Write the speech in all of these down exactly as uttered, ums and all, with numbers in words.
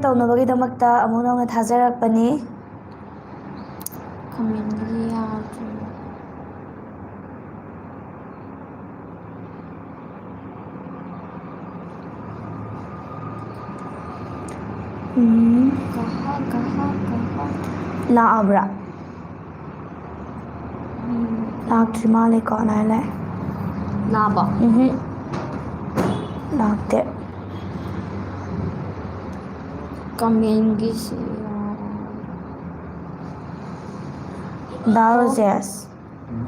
ꯇꯧꯅꯕꯒꯤꯗꯃꯛꯇ ꯑꯃꯨꯛ ꯅꯧꯅ ꯊꯥꯖꯔꯛꯄꯅꯤ꯫ ꯀꯃꯦꯟꯒꯤ ꯌꯥꯗ꯭ꯔꯦ꯫ ꯎꯝ꯫ ꯀꯍꯥ, ꯀꯍꯥ, ꯀꯍꯥ꯫ ꯂꯥꯛꯑꯕ꯭ꯔꯥ? ꯎꯝ꯫ ꯂꯥꯛꯇ꯭ꯔꯤ ꯃꯥꯜꯂꯦꯀꯣ, ꯂꯥꯛꯑꯦ, ꯂꯥꯛꯑꯦ꯫ ꯂꯥꯛꯑꯕꯣ? ꯎꯝꯍꯨꯝ꯫ ꯂꯥꯛꯇꯦ꯫ ꯀꯃꯦꯟꯒꯤꯁꯤ ꯌꯥꯔꯦ꯫ ꯗꯥ ꯑꯣ꯫ ꯔꯣꯖꯦꯁ,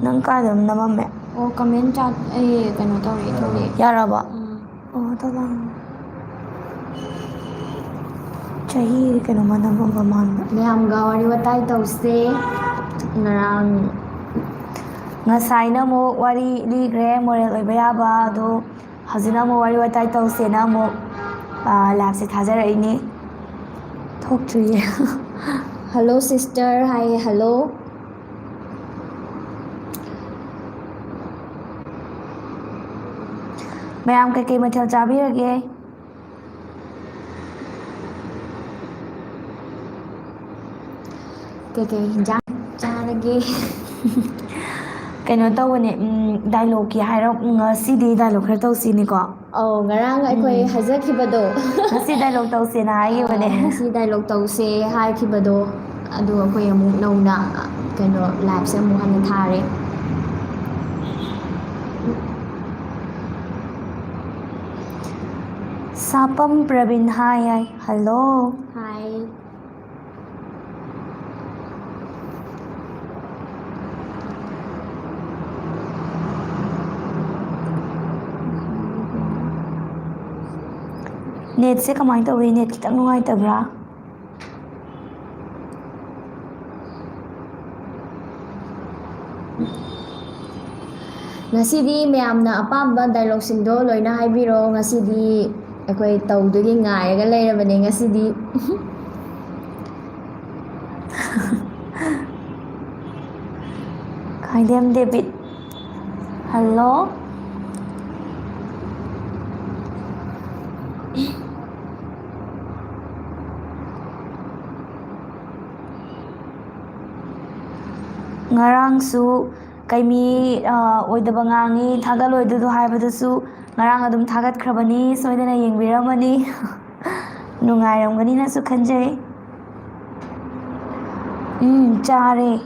ꯅꯪ ꯀꯥꯏꯗ ꯅꯝꯃꯝꯃꯦ? ꯑꯣ, ꯀꯃꯦꯟ ꯆꯥꯠ ꯑꯩ ꯀꯩꯅꯣ ꯇꯧꯔꯦ, ꯊꯣꯛꯂꯛꯑꯦ꯫ ꯌꯥꯔꯕꯣ? ꯎꯝ꯫ ꯑꯣ, ꯊꯣꯛꯂꯛꯑꯦ꯫ ꯆꯍꯤ ꯀꯩꯅꯣ ꯃꯥꯟꯅꯕ ꯃꯥꯟꯕ꯫ ꯃꯌꯥꯝꯒ ꯋꯥꯔꯤ ꯋꯥꯇꯥꯏ ꯇꯧꯁꯦ꯫ ꯉꯔꯥꯡ ꯉꯁꯥꯏꯅ ꯑꯃꯨꯛ ꯋꯥꯔꯤ ꯂꯤꯈ꯭ꯔꯦ, ꯃꯣꯔꯦꯜ ꯑꯣꯏꯕ ꯌꯥꯕ, ꯑꯗꯣ ꯍꯧꯖꯤꯛꯅ ꯑꯃꯨꯛ ꯋꯥꯔꯤ ꯋꯥꯇꯥꯏ ꯇꯧꯁꯦꯅ ꯑꯃꯨꯛ, ꯑ, ꯂꯥꯏꯞꯁꯦ ꯊꯥꯖꯔꯛꯏꯅꯦ꯫ ꯊꯣꯛꯇ꯭ꯔꯤꯌꯦ꯫ Hello sister ꯍꯥꯏꯌꯦ, hello꯫ ꯃꯌꯥꯝ ꯀꯩꯀꯩ ꯃꯊꯦꯜ ꯆꯥꯕꯤꯔꯒꯦ? ꯀꯩꯀꯩ ꯍꯤꯟꯖꯥꯡ ꯆꯥꯔꯒꯦ? ꯀꯩꯅꯣ ꯇꯧꯕꯅꯦ, ꯎꯝ, ꯗꯥꯏꯂꯣꯛꯀꯤ ꯍꯥꯏꯔꯞ, ꯉꯁꯤꯗꯤ ꯗꯥꯏꯂꯣꯛ ꯈꯔ ꯇꯧꯁꯤꯅꯦꯀꯣ꯫ ꯑꯧ, ꯉꯔꯥꯡ ꯑꯩꯈꯣꯏ ꯎꯝ꯫ ꯍꯥꯏꯖꯈꯤꯕꯗꯣ꯫ ꯉꯁꯤ ꯗꯥꯏꯂꯣꯛ ꯇꯧꯁꯦꯅ ꯍꯥꯏꯈꯤꯕꯅꯦ꯫ ꯑꯥ, ꯉꯁꯤ ꯗꯥꯏꯂꯣꯛ ꯇꯧꯁꯦ ꯍꯥꯏꯈꯤꯕꯗꯣ, ꯑꯗꯨ ꯑꯩꯈꯣꯏ ꯑꯃꯨꯛ ꯅꯧꯅ, ꯀꯩꯅꯣ, ꯂꯥꯏꯞꯁꯦ ꯑꯃꯨꯛ ꯍꯟꯅ ꯊꯥꯔꯦ꯫ ꯁꯥꯄꯝ ꯄ꯭ꯔꯕꯤꯟ, ꯍꯥꯏ, ꯍꯥꯏ꯫ Hello꯫ Hi꯫ ꯅꯦꯠꯁꯦ ꯀꯃꯥꯏꯅ ꯇꯧꯋꯤ? ꯅꯦꯠ ꯈꯤꯇꯪ ꯅꯨꯡꯉꯥꯏꯇꯕ꯭ꯔꯥ? ꯉꯁꯤꯗꯤ ꯃꯌꯥꯝꯅ ꯑꯄꯥꯝꯕ ꯗꯥꯏꯂꯣꯛꯁꯤꯡꯗꯣ ꯂꯣꯏꯅ ꯍꯥꯏꯕꯤꯔꯣ꯫ ꯉꯁꯤꯗꯤ ꯑꯩꯈꯣꯏ ꯇꯧꯗꯣꯏꯒꯤ ꯉꯥꯏꯔꯒ ꯂꯩꯔꯕꯅꯦ ꯉꯁꯤꯗꯤ꯫ ꯈꯥꯏꯗꯦꯝ ꯗꯦꯕꯤꯠ, hello꯫ ꯉꯔꯥꯡꯁꯨ ꯀꯩꯃꯤ ꯑꯣꯏꯗꯕ ꯉꯥꯡꯉꯤ, ꯊꯥꯒꯠꯂꯣꯏꯗꯨꯗꯣ ꯍꯥꯏꯕꯗꯨꯁꯨ ꯉꯔꯥꯡ ꯑꯗꯨꯝ ꯊꯥꯒꯠꯈ꯭ꯔꯕꯅꯤ, ꯁꯣꯏꯗꯅ ꯌꯦꯡꯕꯤꯔꯝꯃꯅꯤ꯫ ꯅꯨꯡꯉꯥꯏꯔꯝꯒꯅꯤꯅꯁꯨ ꯈꯟꯖꯩ꯫ ꯎꯝ, ꯆꯥꯔꯦ꯫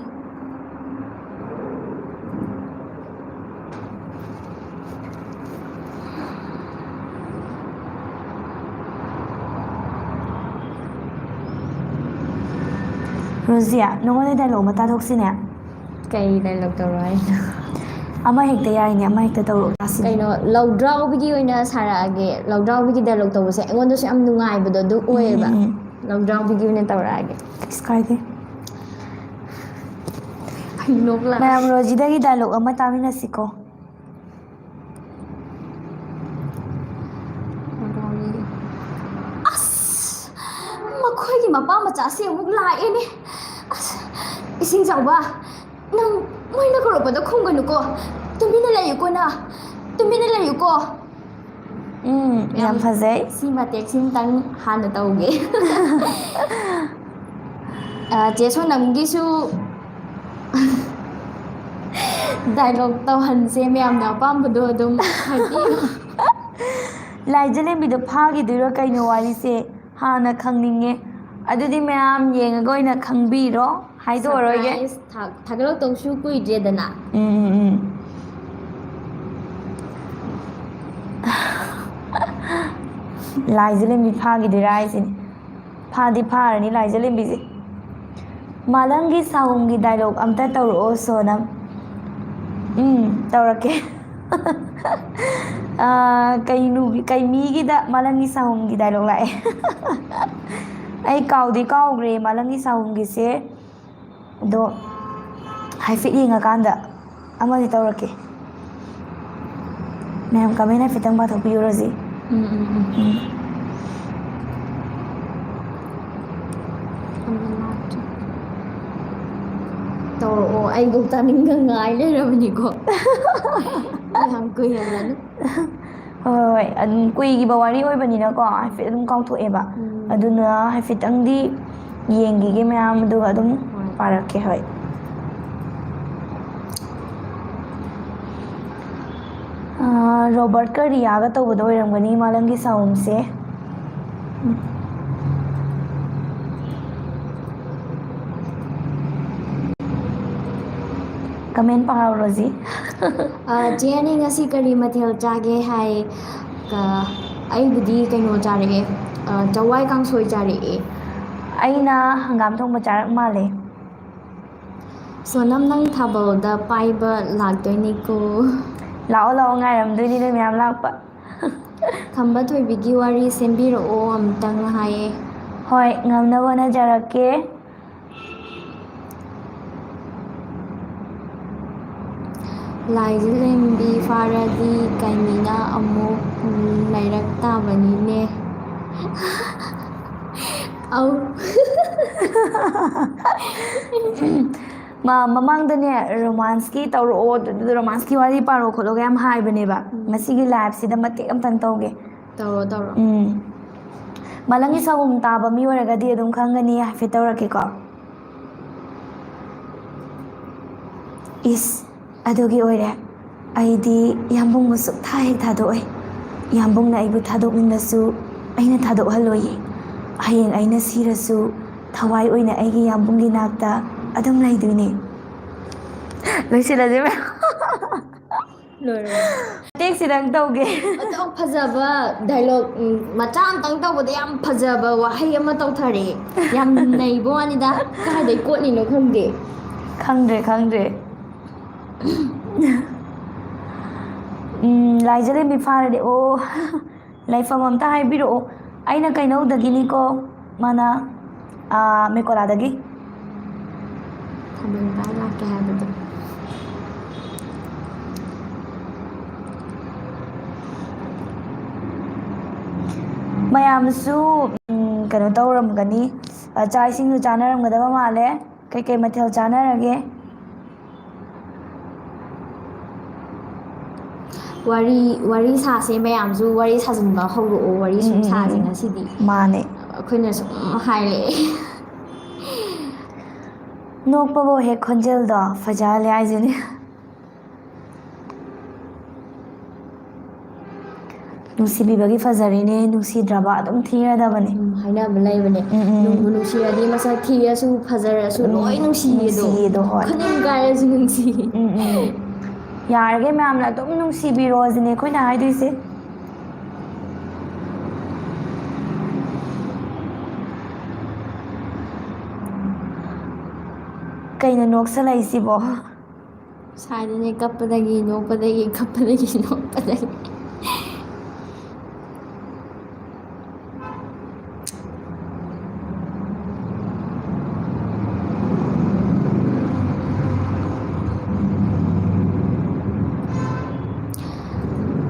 ꯔꯣꯖꯤꯌꯥ, ꯅꯉꯣꯟꯗ ꯗꯥꯏꯂꯣꯛ ꯑꯃ ꯇꯥꯊꯣꯛꯁꯤꯅꯦ꯫ ꯀꯩ ꯗꯥꯏꯂꯣꯛ ꯇꯧꯔꯣ ꯍꯥꯏꯅꯣ? ꯑꯃ ꯍꯦꯛꯇ ꯌꯥꯏꯅꯦ, ꯑꯃ ꯍꯦꯛꯇ ꯇꯧꯔꯣ, ꯇꯥꯁꯤꯅꯦ꯫ ꯀꯩꯅꯣ, ꯂꯧꯗ꯭ꯔꯥꯎꯕꯤꯒꯤ ꯑꯣꯏꯅ ꯁꯥꯔꯛꯑꯒꯦ꯫ ꯂꯧꯗ꯭ꯔꯥꯎꯕꯤꯒꯤ ꯗꯥꯏꯂꯣꯛ ꯇꯧꯕꯁꯦ ꯑꯩꯉꯣꯟꯗꯁꯨ ꯌꯥꯝ ꯅꯨꯡꯉꯥꯏꯕꯗꯣ ꯑꯗꯨ ꯑꯣꯏꯌꯦꯕ꯫ ꯎꯝ, ꯎꯝ꯫ ꯂꯧꯗ꯭ꯔꯥꯎꯕꯤꯒꯤ ꯑꯣꯏꯅ ꯇꯧꯔꯛꯑꯒꯦ꯫ ꯀꯩꯁꯨ ꯀꯥꯏꯗꯦ꯫ ꯑꯩ ꯅꯣꯛꯂꯛꯑꯦ꯫ ꯃꯌꯥꯝ, ꯔꯣꯖꯤꯗꯒꯤ ꯗꯥꯏꯂꯣꯛ ꯑꯃ ꯇꯥꯃꯤꯟꯅꯁꯤꯀꯣ꯫ ꯑꯁ! ꯃꯈꯣꯏꯒꯤ ꯃꯄꯥ ꯃꯆꯥꯁꯤ ꯑꯃꯨꯛ ꯂꯥꯛꯑꯦꯅꯦ꯫ ꯑꯁ! ꯏꯁꯤꯡ ꯆꯥꯎꯕ, ꯅꯪ ꯃꯣꯏꯅ ꯀꯧꯔꯛꯄꯗ ꯈꯨꯝꯒꯅꯨꯀꯣ꯫ ꯇꯨꯃꯤꯟꯅ ꯂꯩꯌꯨꯀꯣ ꯅꯪ꯫ ꯇꯨꯃꯤꯟꯅ ꯂꯩꯌꯨꯀꯣ꯫ ꯎꯝ, ꯌꯥꯝ ꯌꯥꯝ ꯐꯖꯩ꯫ ꯁꯤ ꯃꯇꯦꯛꯁꯤꯝꯇꯪ ꯍꯥꯟꯅ ꯇꯧꯒꯦ꯫ ꯑ, ꯆꯦ ꯁꯣꯅꯝꯒꯤꯁꯨ ꯗꯥꯏꯂꯣꯛ ꯇꯧꯍꯟꯁꯦ, ꯃꯌꯥꯝꯅ ꯑꯄꯥꯝꯕꯗꯣ ꯑꯗꯨꯝ ꯍꯥꯏꯕꯤꯌꯨ꯫ ꯂꯥꯏꯖꯂꯦꯝꯕꯤꯗꯣ ꯐꯥꯈꯤꯗꯣꯏꯔꯣ ꯀꯩꯅꯣ ꯋꯥꯔꯤꯁꯦ? ꯍꯥꯟꯅ ꯈꯪꯅꯤꯡꯉꯦ꯫ ꯑꯗꯨꯗꯤ ꯃꯌꯥꯝ ꯌꯦꯡꯉꯒ ꯑꯣꯏꯅ ꯈꯪꯕꯤꯔꯣ, ꯍꯥꯏꯗꯣꯛꯑꯔꯣꯏꯒꯦ꯫ Surprise ꯊꯥ-, ꯊꯥꯒꯠꯂꯛꯇꯧꯁꯨ ꯀꯨꯏꯗ꯭ꯔꯦꯗꯅ꯫ ꯎꯝ, ꯎꯝ, ꯎꯝ꯫ ꯂꯥꯏꯖꯂꯦꯝꯕꯤ ꯐꯥꯈꯤꯗꯣꯏꯔꯥ ꯍꯥꯏꯁꯤꯅꯤ꯫ ꯐꯥꯗꯤ ꯐꯥꯔꯅꯤ ꯂꯥꯏꯖꯂꯦꯝꯕꯤꯁꯦ꯫ ꯃꯥꯂꯪꯒꯤ ꯁꯥꯍꯨꯝꯒꯤ ꯗꯥꯏꯂꯣꯛ ꯑꯝꯇ ꯇꯧꯔꯛꯑꯣ, ꯁꯣꯅꯝ꯫ ꯎꯝ, ꯇꯧꯔꯛꯀꯦ꯫ ꯑꯥ, ꯀꯩ ꯅꯨ-, ꯀꯩ ꯃꯤꯒꯤꯗ ꯃꯥꯂꯪꯒꯤ ꯁꯥꯍꯨꯝꯒꯤ ꯗꯥꯏꯂꯣꯛ ꯂꯥꯛꯑꯦ꯫ ꯑꯩ ꯀꯥꯎꯗꯤ ꯀꯥꯎꯈ꯭ꯔꯦ ꯃꯥꯂꯪꯒꯤ ꯁꯥꯍꯨꯝꯒꯤꯁꯦ꯫ ꯑꯗꯣ ꯍꯥꯏꯐꯦꯠ ꯌꯦꯡꯉꯀꯥꯟꯗ ꯑꯃꯗꯤ ꯇꯧꯔꯛꯀꯦ꯫ ꯃꯌꯥꯝ ꯀꯃꯦꯟ ꯍꯥꯏꯐꯦꯠꯇꯪ ꯄꯥꯊꯣꯛꯄꯤꯌꯨ, ꯔꯣꯖꯤ꯫ ꯎꯝ, ꯎꯝ, ꯎꯝ꯫ ꯎꯝ꯫ ꯇꯧꯔꯛꯑꯣ, ꯑꯩꯕꯨ ꯇꯥꯅꯤꯡꯗ ꯉꯥꯏ ꯂꯩꯔꯕꯅꯤꯀꯣ꯫ ꯌꯥꯝ ꯀꯨꯏꯔꯕꯅꯤ꯫ ꯍꯣꯏ, ꯍꯣꯏ, ꯍꯣꯏ꯫ ꯑꯗꯨꯝ ꯀꯨꯏꯈꯤꯕ ꯋꯥꯔꯤ ꯑꯣꯏꯕꯅꯤꯅꯀꯣ, ꯍꯥꯏꯐꯦꯠ ꯑꯗꯨꯝ ꯀꯥꯎꯊꯣꯛꯑꯦꯕ꯫ ꯎꯝ꯫ ꯑꯗꯨꯅ ꯍꯥꯏꯐꯦꯠꯇꯪꯗꯤ ꯌꯦꯡꯈꯤꯒꯦ ꯃꯌꯥꯝ, ꯑꯗꯨꯒ ꯑꯗꯨꯝ ꯍꯣꯏ꯫ ꯄꯥꯔꯛꯀꯦ, ꯍꯣꯏ꯫ ꯔꯣꯕꯔꯠꯀ ꯔꯤꯌꯥꯒ ꯇꯧꯕꯗꯣ ꯑꯣꯏꯔꯝꯒꯅꯤ ꯃꯥꯂꯪꯒꯤ ꯁꯥꯎꯝꯁꯦ꯫ ꯀꯃꯦꯟ ꯄꯥꯍꯧꯔꯣ ꯖꯤ꯫ ꯑ, ꯆꯦ ꯑꯅꯤ ꯉꯁꯤ ꯀꯔꯤ ꯃꯊꯦꯜ ꯆꯥꯒꯦ ꯍꯥꯏ? ꯑ, ꯑꯩꯕꯨꯗꯤ ꯀꯩꯅꯣ ꯆꯥꯔꯛꯑꯦ, ꯑ, ꯆꯋꯥꯏ ꯀꯥꯡꯁꯣꯏ ꯆꯥꯔꯛꯑꯦ꯫ ꯑꯩꯅ ꯍꯪꯒꯥꯝ ꯊꯣꯡꯕ ꯆꯥꯔꯛ ꯃꯥꯜꯂꯦ꯫ ꯁꯣꯅꯝ, ꯅꯪ ꯊꯥꯕꯜꯗ ꯄꯥꯏꯕ ꯂꯥꯛꯇꯣꯏꯅꯤꯀꯣ꯫ ꯂꯥꯛꯑꯣ ꯂꯥꯛꯑꯣ, ꯉꯥꯏꯔꯝꯗꯣꯏꯅꯤ ꯅꯣꯏ ꯃꯌꯥꯝ ꯂꯥꯛꯄ꯫ ꯈꯝꯕ ꯊꯣꯏꯕꯤꯒꯤ ꯋꯥꯔꯤ ꯁꯦꯝꯕꯤꯔꯛꯑꯣ ꯑꯝꯇꯪ ꯍꯥꯏꯌꯦ꯫ ꯍꯣꯏ, ꯉꯝꯅꯕ ꯍꯣꯠꯅꯖꯔꯛꯀꯦ꯫ ꯂꯥꯏꯖꯂꯦꯝꯕꯤ ꯐꯥꯔꯗꯤ ꯀꯩꯅꯤꯅ ꯑꯃꯨꯛ ꯂꯩꯔꯛ ꯇꯥꯕꯅꯤꯅꯦ꯫ ꯑꯧ꯫ ꯃꯥ ꯃꯃꯥꯡꯗꯅꯦ ꯔꯣꯃꯥꯟꯁꯀꯤ ꯇꯧꯔꯛꯑꯣ, ꯑꯗꯨꯗ ꯔꯣꯃꯥꯟꯁꯀꯤ ꯋꯥꯔꯤ ꯄꯥꯔꯣ ꯈꯣꯠꯂꯣꯒ ꯌꯥꯝ ꯍꯥꯏꯕꯅꯦꯕ꯫ ꯎꯝ꯫ ꯉꯁꯤꯒꯤ ꯂꯥꯏꯐꯁꯤꯗ ꯃꯇꯦꯛ ꯑꯝꯇꯪ ꯇꯧꯒꯦ꯫ ꯇꯧꯔꯣ, ꯇꯧꯔꯣ꯫ ꯎꯝ꯫ ꯃꯥꯂꯪꯒꯤ ꯁꯥꯎꯝ ꯇꯥꯕ ꯃꯤ ꯑꯣꯏꯔꯒꯗꯤ ꯑꯗꯨꯝ ꯈꯪꯒꯅꯤ, ꯍꯥꯏꯐꯦꯠ ꯇꯧꯔꯛꯀꯦꯀꯣ꯫ ꯏꯁ, ꯑꯗꯨꯒꯤ ꯑꯣꯏꯔꯦ꯫ ꯑꯩꯗꯤ ꯌꯥꯝꯕꯨꯡꯕꯨ ꯁꯨꯛꯊꯥ ꯍꯦꯛ ꯊꯥꯗꯣꯛꯑꯣꯏ꯫ ꯌꯥꯝꯕꯨꯡꯅ ꯑꯩꯕꯨ ꯊꯥꯗꯣꯛꯅꯤꯡꯂꯁꯨ ꯑꯩꯅ ꯊꯥꯗꯣꯛꯍꯜꯂꯣꯏꯌꯦ꯫ ꯍꯌꯦꯡ ꯑꯩꯅ ꯁꯤꯔꯁꯨ ꯊꯋꯥꯏ ꯑꯣꯏꯅ ꯑꯩꯒꯤ ꯌꯥꯝꯕꯨꯡꯒꯤ ꯅꯥꯛꯇ ꯑꯗꯨꯝ ꯂꯩꯗꯣꯏꯅꯦ꯫ ꯂꯣꯏꯁꯤꯜꯂꯁꯦ ꯃꯌꯥꯝ꯫ ꯂꯣꯏꯔꯦ꯫ ꯃꯇꯦꯛꯁꯤꯗꯪ ꯇꯧꯒꯦ꯫ ꯑꯗꯨꯛ ꯐꯖꯕ ꯗꯥꯏꯂꯣꯛ, ꯎꯝ, ꯃꯆꯥ ꯑꯝꯇꯪ ꯇꯧꯕꯗ ꯌꯥꯝ ꯐꯖꯕ ꯋꯥꯍꯩ ꯑꯃ ꯇꯧꯊꯔꯛꯑꯦ꯫ ꯌꯥꯝ ꯅꯩꯕ ꯋꯥꯅꯤꯗ꯫ ꯀꯥꯏꯗꯩ ꯀꯣꯠꯂꯤꯅꯣ ꯈꯪꯗꯦ꯫ ꯈꯪꯗ꯭ꯔꯦ, ꯈꯪꯗ꯭ꯔꯦ꯫ ꯎꯝ, ꯂꯥꯏꯖꯂꯦꯝꯕꯤ ꯐꯥꯔꯗꯤ, ꯑꯣ, ꯂꯩꯐꯝ ꯑꯝꯇ ꯍꯥꯏꯕꯤꯔꯛꯑꯣ꯫ ꯑꯩꯅ ꯀꯩꯅꯧꯗꯒꯤꯅꯤꯀꯣ, ꯃꯥꯅ, ꯑꯥ, ꯃꯦꯀꯣꯂꯥꯗꯒꯤ꯫ ꯊꯥꯕꯜ ꯄꯥꯏ ꯂꯥꯛꯀꯦ ꯍꯥꯏꯕꯗꯣ꯫ ꯃꯌꯥꯝꯁꯨ, ꯎꯝ, ꯀꯩꯅꯣ ꯇꯧꯔꯝꯒꯅꯤ, ꯑ, ꯆꯥꯛ ꯏꯁꯤꯡꯁꯨ ꯆꯥꯅꯔꯝꯒꯗꯕ ꯃꯥꯜꯂꯦ꯫ ꯀꯩꯀꯩ ꯃꯊꯦꯜ ꯆꯥꯅꯔꯒꯦ? ꯋꯥꯔꯤ, ꯋꯥꯔꯤ ꯁꯥꯁꯦ ꯃꯌꯥꯝꯁꯨ, ꯋꯥꯔꯤ ꯁꯥꯖꯤꯟꯕ ꯍꯧꯔꯛꯑꯣ, ꯋꯥꯔꯤ ꯁꯨꯝ ꯎꯝ, ꯎꯝ, ꯁꯥꯁꯦ ꯎꯝ꯫ ꯉꯁꯤꯗꯤ꯫ ꯃꯥꯅꯦ꯫ ꯑꯩꯈꯣꯏꯅ ꯁꯨꯝ ꯍꯥꯏꯔꯛꯑꯦ꯫ ꯅꯣꯛꯄꯕꯨ ꯍꯦꯛ ꯈꯣꯟꯖꯦꯜꯗꯣ ꯐꯖꯍꯜꯂꯦ ꯍꯥꯏꯁꯤꯅꯦ꯫ ꯅꯨꯡꯁꯤꯕꯤꯕꯒꯤ ꯐꯖꯔꯤꯅꯦ, ꯅꯨꯡꯁꯤꯗ꯭ꯔꯕ ꯑꯗꯨꯝ ꯊꯤꯔꯗꯕꯅꯦ꯫ ꯎꯝ, ꯍꯥꯏꯅꯕ ꯂꯩꯕꯅꯦ꯫ ꯎꯝ, ꯎꯝ꯫ ꯅꯨꯡꯕꯨ ꯅꯨꯡꯁꯤꯔꯗꯤ ꯃꯁꯛ ꯊꯤꯔꯁꯨ ꯐꯖꯔꯁꯨ ꯎꯝ, ꯂꯣꯏ ꯅꯨꯡꯁꯤꯌꯦꯗꯣ꯫ ꯅꯨꯡꯁꯤꯌꯦꯗꯣ, ꯍꯣꯏ꯫ ꯈꯨꯅꯤꯡ ꯀꯥꯏꯔꯁꯨ ꯅꯨꯡꯁꯤ꯫ ꯎꯝ, ꯎꯝ꯫ ꯌꯥꯔꯤꯈꯩ ꯃꯌꯥꯝꯅ ꯑꯗꯨꯝ ꯅꯨꯡꯁꯤꯕꯤꯔꯣ ꯁꯤꯅꯦ ꯑꯩꯈꯣꯏꯅ ꯍꯥꯏꯗꯣꯏꯁꯦ꯫ ꯀꯩꯅꯣ ꯅꯣꯛꯁꯜꯂꯛꯏꯁꯤꯕꯣ? ꯁꯥꯏꯗꯅꯦ ꯀꯞꯄꯗꯒꯤ ꯅꯣꯛꯄꯗꯒꯤ ꯀꯞꯄꯗꯒꯤ ꯅꯣꯛꯄꯗꯒꯤ꯫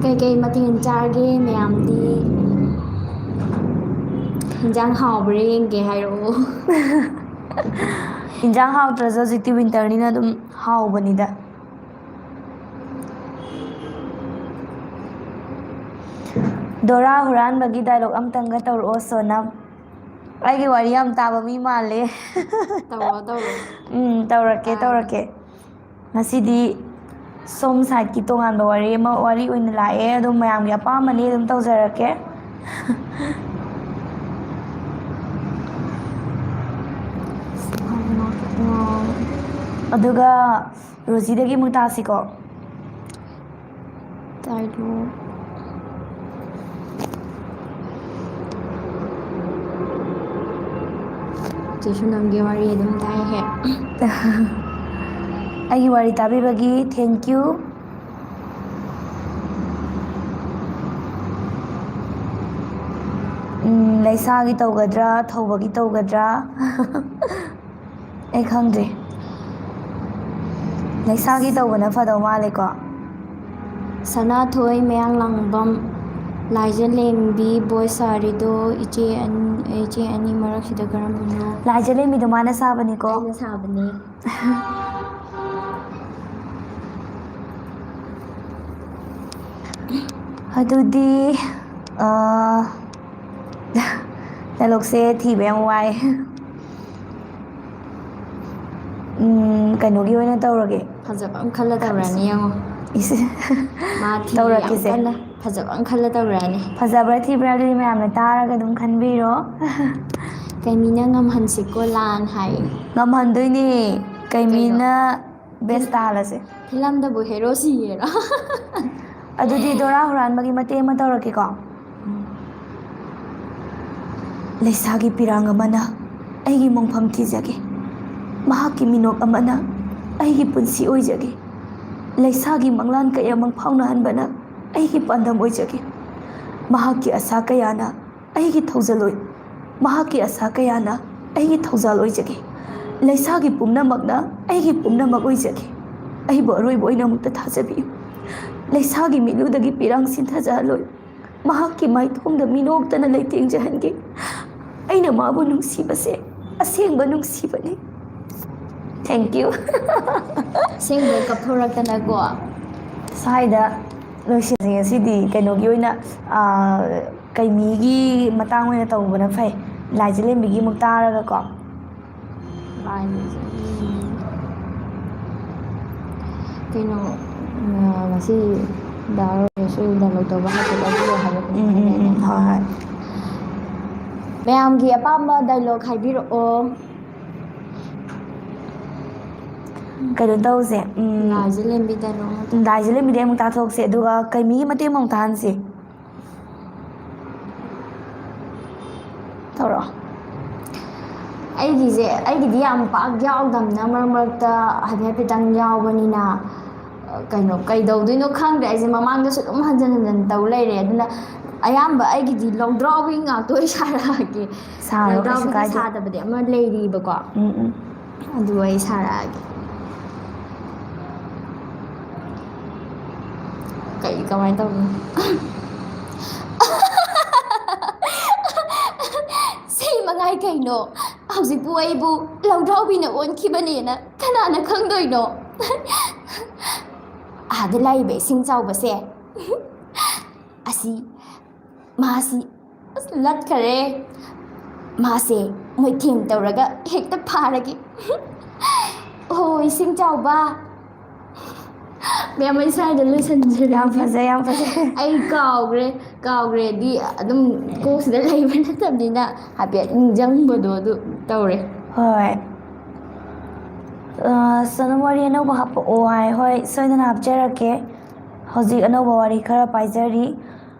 ꯀꯩꯀꯩ ꯃꯊꯦꯜ ꯆꯥꯔꯒꯦ ꯃꯌꯥꯝꯗꯤ? ꯏꯟꯖꯥꯡ ꯍꯥꯎꯕ꯭ꯔꯥ ꯌꯦꯡꯒꯦ ꯍꯥꯏꯔꯛꯑꯣ꯫ ꯏꯟꯖꯥꯡ ꯍꯥꯎꯇ꯭ꯔꯁꯨ ꯍꯧꯖꯤꯛꯇꯤ ꯋꯤꯟꯇꯔꯅꯤꯅ ꯑꯗꯨꯝ ꯍꯥꯎꯕꯅꯤꯗ꯫ ꯗꯣꯔꯥ ꯍꯨꯔꯥꯟꯕꯒꯤ ꯗꯥꯏꯂꯣꯛ ꯑꯝꯇꯪꯒ ꯇꯧꯔꯛꯑꯣ ꯁꯣꯅꯝ꯫ ꯑꯩꯒꯤ ꯋꯥꯔꯤ ꯌꯥꯝ ꯇꯥꯕ ꯃꯤ ꯃꯥꯜꯂꯦ꯫ ꯇꯧꯔꯣ, ꯇꯧꯔꯣ꯫ ꯎꯝ, ꯇꯧꯔꯛꯀꯦ, ꯇꯥꯒꯦ꯫ ꯇꯧꯔꯛꯀꯦ꯫ ꯉꯁꯤꯗꯤ ꯁꯣꯝ ꯁꯥꯏꯠꯀꯤ ꯇꯣꯉꯥꯟꯕ ꯋꯥꯔꯤ ꯑꯃ, ꯋꯥꯔꯤ ꯑꯣꯏꯅ ꯂꯥꯛꯑꯦ꯫ ꯑꯗꯨꯝ ꯃꯌꯥꯝꯒꯤ ꯑꯄꯥꯝꯕꯅꯤ, ꯑꯗꯨꯝ ꯇꯧꯖꯔꯛꯀꯦ꯫ ꯑꯗꯨꯒ ꯔꯣꯖꯤꯗꯒꯤ ꯑꯃꯨꯛ ꯇꯥꯁꯤꯀꯣ꯫ ꯇꯥꯏꯗꯣ꯫ ꯆꯦꯁꯨ ꯅꯪꯒꯤ ꯋꯥꯔꯤ ꯑꯗꯨꯝ ꯇꯥꯏꯍꯦ꯫ ꯑꯩꯒꯤ ꯋꯥꯔꯤ ꯇꯥꯕꯤꯕꯒꯤ thank you꯫ ꯎꯝ, ꯂꯩꯁꯥꯒꯤ ꯇꯧꯒꯗ꯭ꯔꯥ, ꯊꯧꯕꯒꯤ ꯇꯧꯒꯗ꯭ꯔꯥ? ꯑꯩ ꯈꯪꯗ꯭ꯔꯦ꯫ ꯂꯩꯁꯥꯒꯤ ꯇꯧꯕꯅ ꯐꯗꯧ ꯃꯥꯜꯂꯦꯀꯣ꯫ ꯁꯅꯥꯊꯣꯏ ꯃꯌꯥꯡꯂꯥꯡꯕꯝ, ꯂꯥꯏꯖꯂꯦꯝꯕꯤ ꯕꯣꯏ ꯁꯥꯔꯤꯗꯣ ꯏꯆꯦ ꯑꯅꯤ, ꯏꯆꯦ ꯑꯅꯤ ꯃꯔꯛꯁꯤꯗ ꯀꯔꯝꯕꯅꯣ? ꯂꯥꯏꯖꯂꯦꯝꯕꯤꯗꯣ ꯃꯥꯅ ꯁꯥꯕꯅꯤꯀꯣ꯫ ꯑꯩꯅ ꯁꯥꯕꯅꯦ꯫ ꯑꯗꯨꯗꯤ, ꯑ, ꯗꯥꯏꯂꯣꯛꯁꯦ ꯊꯤꯕ ꯌꯥꯝ ꯋꯥꯏ꯫ ꯎꯝ, ꯀꯩꯅꯣꯒꯤ ꯑꯣꯏꯅ ꯇꯧꯔꯒꯦ꯫ ꯐꯖꯕ ꯑꯃ ꯈꯜꯂ ꯇꯧꯔꯅꯤ ꯌꯦꯡꯉꯣ꯫ ꯏꯁ꯫ ꯃꯥ ꯊꯤ ꯇꯧꯔꯛꯀꯦꯁꯦ꯫ ꯌꯥꯝ ꯀꯟꯅ꯫ ꯐꯖꯕ ꯑꯃ ꯈꯜꯂ ꯇꯧꯔꯛꯑꯅꯤ꯫ ꯐꯖꯕ꯭ꯔꯥ ꯊꯤꯕ꯭ꯔꯥ ꯑꯗꯨꯗꯤ ꯃꯌꯥꯝꯅ ꯇꯥꯔꯒ ꯑꯗꯨꯝ ꯈꯟꯕꯤꯔꯣ꯫ ꯀꯩꯃꯤꯅ ꯉꯝꯍꯟꯁꯤꯀꯣ ꯂꯥꯟ ꯍꯥꯏ꯫ ꯉꯝꯍꯟꯗꯣꯏꯅꯦ꯫ ꯀꯩꯃꯤꯅ ꯕꯦꯁ ꯇꯥꯍꯜꯂꯁꯦ꯫ ꯐꯤꯂꯝꯗꯕꯨ ꯍꯦꯔꯣ ꯁꯤꯌꯦꯔꯣ? ꯑꯗꯨꯗꯤ ꯗꯣꯔꯥ ꯍꯨꯔꯥꯟꯕꯒꯤ ꯃꯇꯦꯛ ꯑꯃ ꯇꯧꯔꯛꯀꯦꯀꯣ꯫ ꯂꯩꯁꯥꯒꯤ ꯄꯤꯔꯥꯡ ꯑꯃꯅ ꯑꯩꯒꯤ ꯃꯣꯡꯐꯝ ꯊꯤꯖꯒꯦ꯫ ꯃꯍꯥꯛꯀꯤ ꯃꯤꯅꯣꯛ ꯑꯃꯅ ꯑꯩꯒꯤ ꯄꯨꯟꯁꯤ ꯑꯣꯏꯖꯒꯦ꯫ ꯂꯩꯁꯥꯒꯤ ꯃꯪꯂꯥꯟ ꯀꯌꯥ ꯃꯪꯐꯥꯎꯅꯍꯟꯕꯅ ꯑꯩꯒꯤ ꯄꯥꯟꯗꯝ ꯑꯣꯏꯖꯒꯦ꯫ ꯃꯍꯥꯛꯀꯤ ꯑꯁꯥ ꯀꯌꯥꯅ ꯑꯩꯒꯤ ꯊꯧꯖꯜ ꯑꯣꯏ꯫ ꯃꯍꯥꯛꯀꯤ ꯑꯁꯥ ꯀꯌꯥꯅ ꯑꯩꯒꯤ ꯊꯧꯖꯥꯜ ꯑꯣꯏꯖꯒꯦ꯫ ꯂꯩꯁꯥꯒꯤ ꯄꯨꯝꯅꯃꯛꯅ ꯑꯩꯒꯤ ꯄꯨꯝꯅꯃꯛ ꯑꯣꯏꯖꯒꯦ꯫ ꯑꯩꯕꯨ ꯑꯔꯣꯏꯕ ꯑꯣꯏꯅ ꯑꯃꯨꯛꯇ ꯊꯥꯖꯕꯤꯌꯨ꯫ ꯂꯩꯁꯥꯒꯤ ꯃꯤꯠꯂꯨꯗꯒꯤ ꯄꯤꯔꯥꯡ ꯁꯤꯟꯊꯖꯍꯜꯂꯣꯏ꯫ ꯃꯍꯥꯛꯀꯤ ꯃꯥꯏꯊꯣꯡꯗ ꯃꯤꯅꯣꯛꯇꯅ ꯂꯩꯇꯦꯡꯖꯍꯟꯒꯦ꯫ ꯑꯩꯅ ꯃꯥꯕꯨ ꯅꯨꯡꯁꯤꯕꯁꯦ ꯑꯁꯦꯡꯕ ꯅꯨꯡꯁꯤꯕꯅꯤ꯫ Thank you꯫ ꯑꯁꯦꯡꯕ ꯀꯞꯊꯣꯔꯛꯇꯅꯀꯣ꯫ ꯁ꯭ꯋꯥꯏꯗ ꯂꯣꯏꯁꯤꯟꯁꯤ ꯉꯁꯤꯗꯤ꯫ ꯀꯩꯅꯣꯒꯤ ꯑꯣꯏꯅ, ꯑꯥ, ꯀꯩꯃꯤꯒꯤ ꯃꯇꯥꯡ ꯑꯣꯏꯅ ꯇꯧꯕꯅ ꯐꯩ꯫ ꯂꯥꯏꯖꯂꯦꯝꯕꯤꯒꯤ ꯑꯃꯨꯛ ꯇꯥꯔꯒꯀꯣ꯫ ꯂꯥꯏꯅꯤꯁꯦ꯫ ꯀꯩꯅꯣ, ꯉꯁꯤ ꯗꯥꯎꯔꯁꯨ ꯗꯥꯎꯟꯂꯣꯗ ꯇꯧꯕ ꯍꯥꯏꯐꯦꯠ ꯂꯧꯕꯤꯌꯣ ꯍꯥꯏꯕ꯫ ꯎꯝ, ꯎꯝ, ꯎꯝ, ꯍꯣꯏ, ꯍꯣꯏ꯫ ꯃꯌꯥꯝꯒꯤ ꯑꯄꯥꯝꯕ ꯗꯥꯏꯂꯣꯛ ꯍꯥꯏꯕꯤꯔꯛꯑꯣ꯫ ꯀꯩꯅꯣ ꯇꯧꯁꯦ, ꯎꯝ, ꯂꯥꯏꯖꯂꯦꯝꯕꯤ ꯗꯥꯏꯂꯣꯛ ꯑꯃ ꯇꯧ꯫ ꯂꯥꯏꯖꯂꯦꯝꯕꯤꯗꯤ ꯑꯃꯨꯛ ꯇꯥꯊꯣꯛꯁꯦ, ꯑꯗꯨꯒ ꯀꯩꯃꯤꯒꯤ ꯃꯇꯦꯛ ꯑꯃꯨꯛ ꯇꯥꯍꯟꯁꯦ꯫ ꯇꯧꯔꯣ꯫ ꯑꯩꯒꯤꯁꯦ, ꯑꯩꯒꯤꯗꯤ ꯌꯥꯝ ꯄꯥꯛ ꯌꯥꯎꯗꯕꯅ, ꯃꯔꯛ ꯃꯔꯛꯇ ꯍꯥꯏꯐꯦꯠ ꯍꯥꯏꯐꯦꯠꯇꯪ ꯌꯥꯎꯕꯅꯤꯅ, ꯀꯩꯅꯣ, ꯀꯩꯗꯧꯗꯣꯏꯅꯣ ꯈꯪꯗ꯭ꯔꯦ꯫ ꯑꯩꯁꯦ ꯃꯃꯥꯡꯗꯁꯨ ꯑꯗꯨꯝ ꯍꯟꯖꯤꯟ ꯍꯟꯖꯤꯟ ꯇꯧ ꯂꯩꯔꯦ꯫ ꯑꯗꯨꯅ ꯑꯌꯥꯝꯕ ꯑꯩꯒꯤꯗꯤ ꯂꯧꯗ꯭ꯔꯥꯎꯕꯤ ꯉꯥꯛꯇ ꯑꯣꯏ ꯁꯥꯔꯛꯑꯒꯦ꯫ ꯁꯥꯔꯣ, ꯀꯩꯁꯨ ꯂꯧꯗ꯭ꯔꯥꯎꯕꯤꯒ ꯀꯥꯏꯗꯦ꯫ ꯁꯥꯗꯕꯗꯤ ꯑꯃ ꯂꯩꯔꯤꯕꯀꯣ꯫ ꯎꯝ, ꯎꯝ꯫ ꯑꯗꯨ ꯑꯩ ꯁꯥꯔꯛꯑꯒꯦ꯫ ꯀꯩ, ꯀꯃꯥꯏꯅ ꯇꯧꯅꯤ? ꯁꯤ ꯃꯉꯥꯏ ꯀꯩꯅꯣ? ꯍꯧꯖꯤꯛꯄꯨ ꯑꯩꯕꯨ ꯂꯧꯗ꯭ꯔꯥꯎꯕꯤꯅ ꯑꯣꯟꯈꯤꯕꯅꯦꯅ ꯀꯅꯥꯅ ꯈꯪꯗꯣꯏꯅꯣ? ꯑꯥꯗ ꯂꯩꯕ ꯏꯁꯤꯡ ꯆꯥꯎꯕꯁꯦ, ꯑꯁꯤ, ꯃꯥꯁꯤ, ꯑꯁ, ꯂꯠꯈꯔꯦ꯫ ꯃꯥꯁꯦ ꯃꯣꯏꯊꯦꯝ ꯇꯧꯔꯒ ꯍꯦꯛꯇ ꯐꯥꯔꯒꯦ꯫ ꯑꯣ, ꯏꯁꯤꯡ ꯆꯥꯎꯕ, ꯃꯌꯥꯝ, ꯑꯩ ꯁ꯭ꯋꯥꯏꯗ ꯂꯣꯏꯁꯤꯟꯖꯔꯒꯦ꯫ ꯌꯥꯝ ꯐꯖꯩ, ꯌꯥꯝ ꯐꯖꯩ꯫ ꯑꯩ ꯀꯥꯎꯈ꯭ꯔꯦ꯫ ꯀꯥꯎꯈ꯭ꯔꯦꯗꯤ ꯑꯗꯨꯝ ꯀꯣꯛꯁꯤꯗ ꯂꯩꯕ ꯅꯠꯇꯕꯅꯤꯅ ꯍꯥꯏꯐꯦꯠ ꯅꯤꯡꯁꯤꯡꯕꯗꯣ ꯑꯗꯨ ꯇꯧꯔꯦ꯫ ꯍꯣꯏ꯫ ꯑ, ꯁꯣꯅꯝ, ꯋꯥꯔꯤ ꯑꯅꯧꯕ ꯍꯥꯞꯄꯛꯑꯣ ꯍꯥꯏ꯫ ꯍꯣꯏ, ꯁꯣꯏꯗꯅ ꯍꯥꯞꯆꯔꯛꯀꯦ꯫ ꯍꯧꯖꯤꯛ ꯑꯅꯧꯕ ꯋꯥꯔꯤ ꯈꯔ ꯄꯥꯏꯖꯔꯤ꯫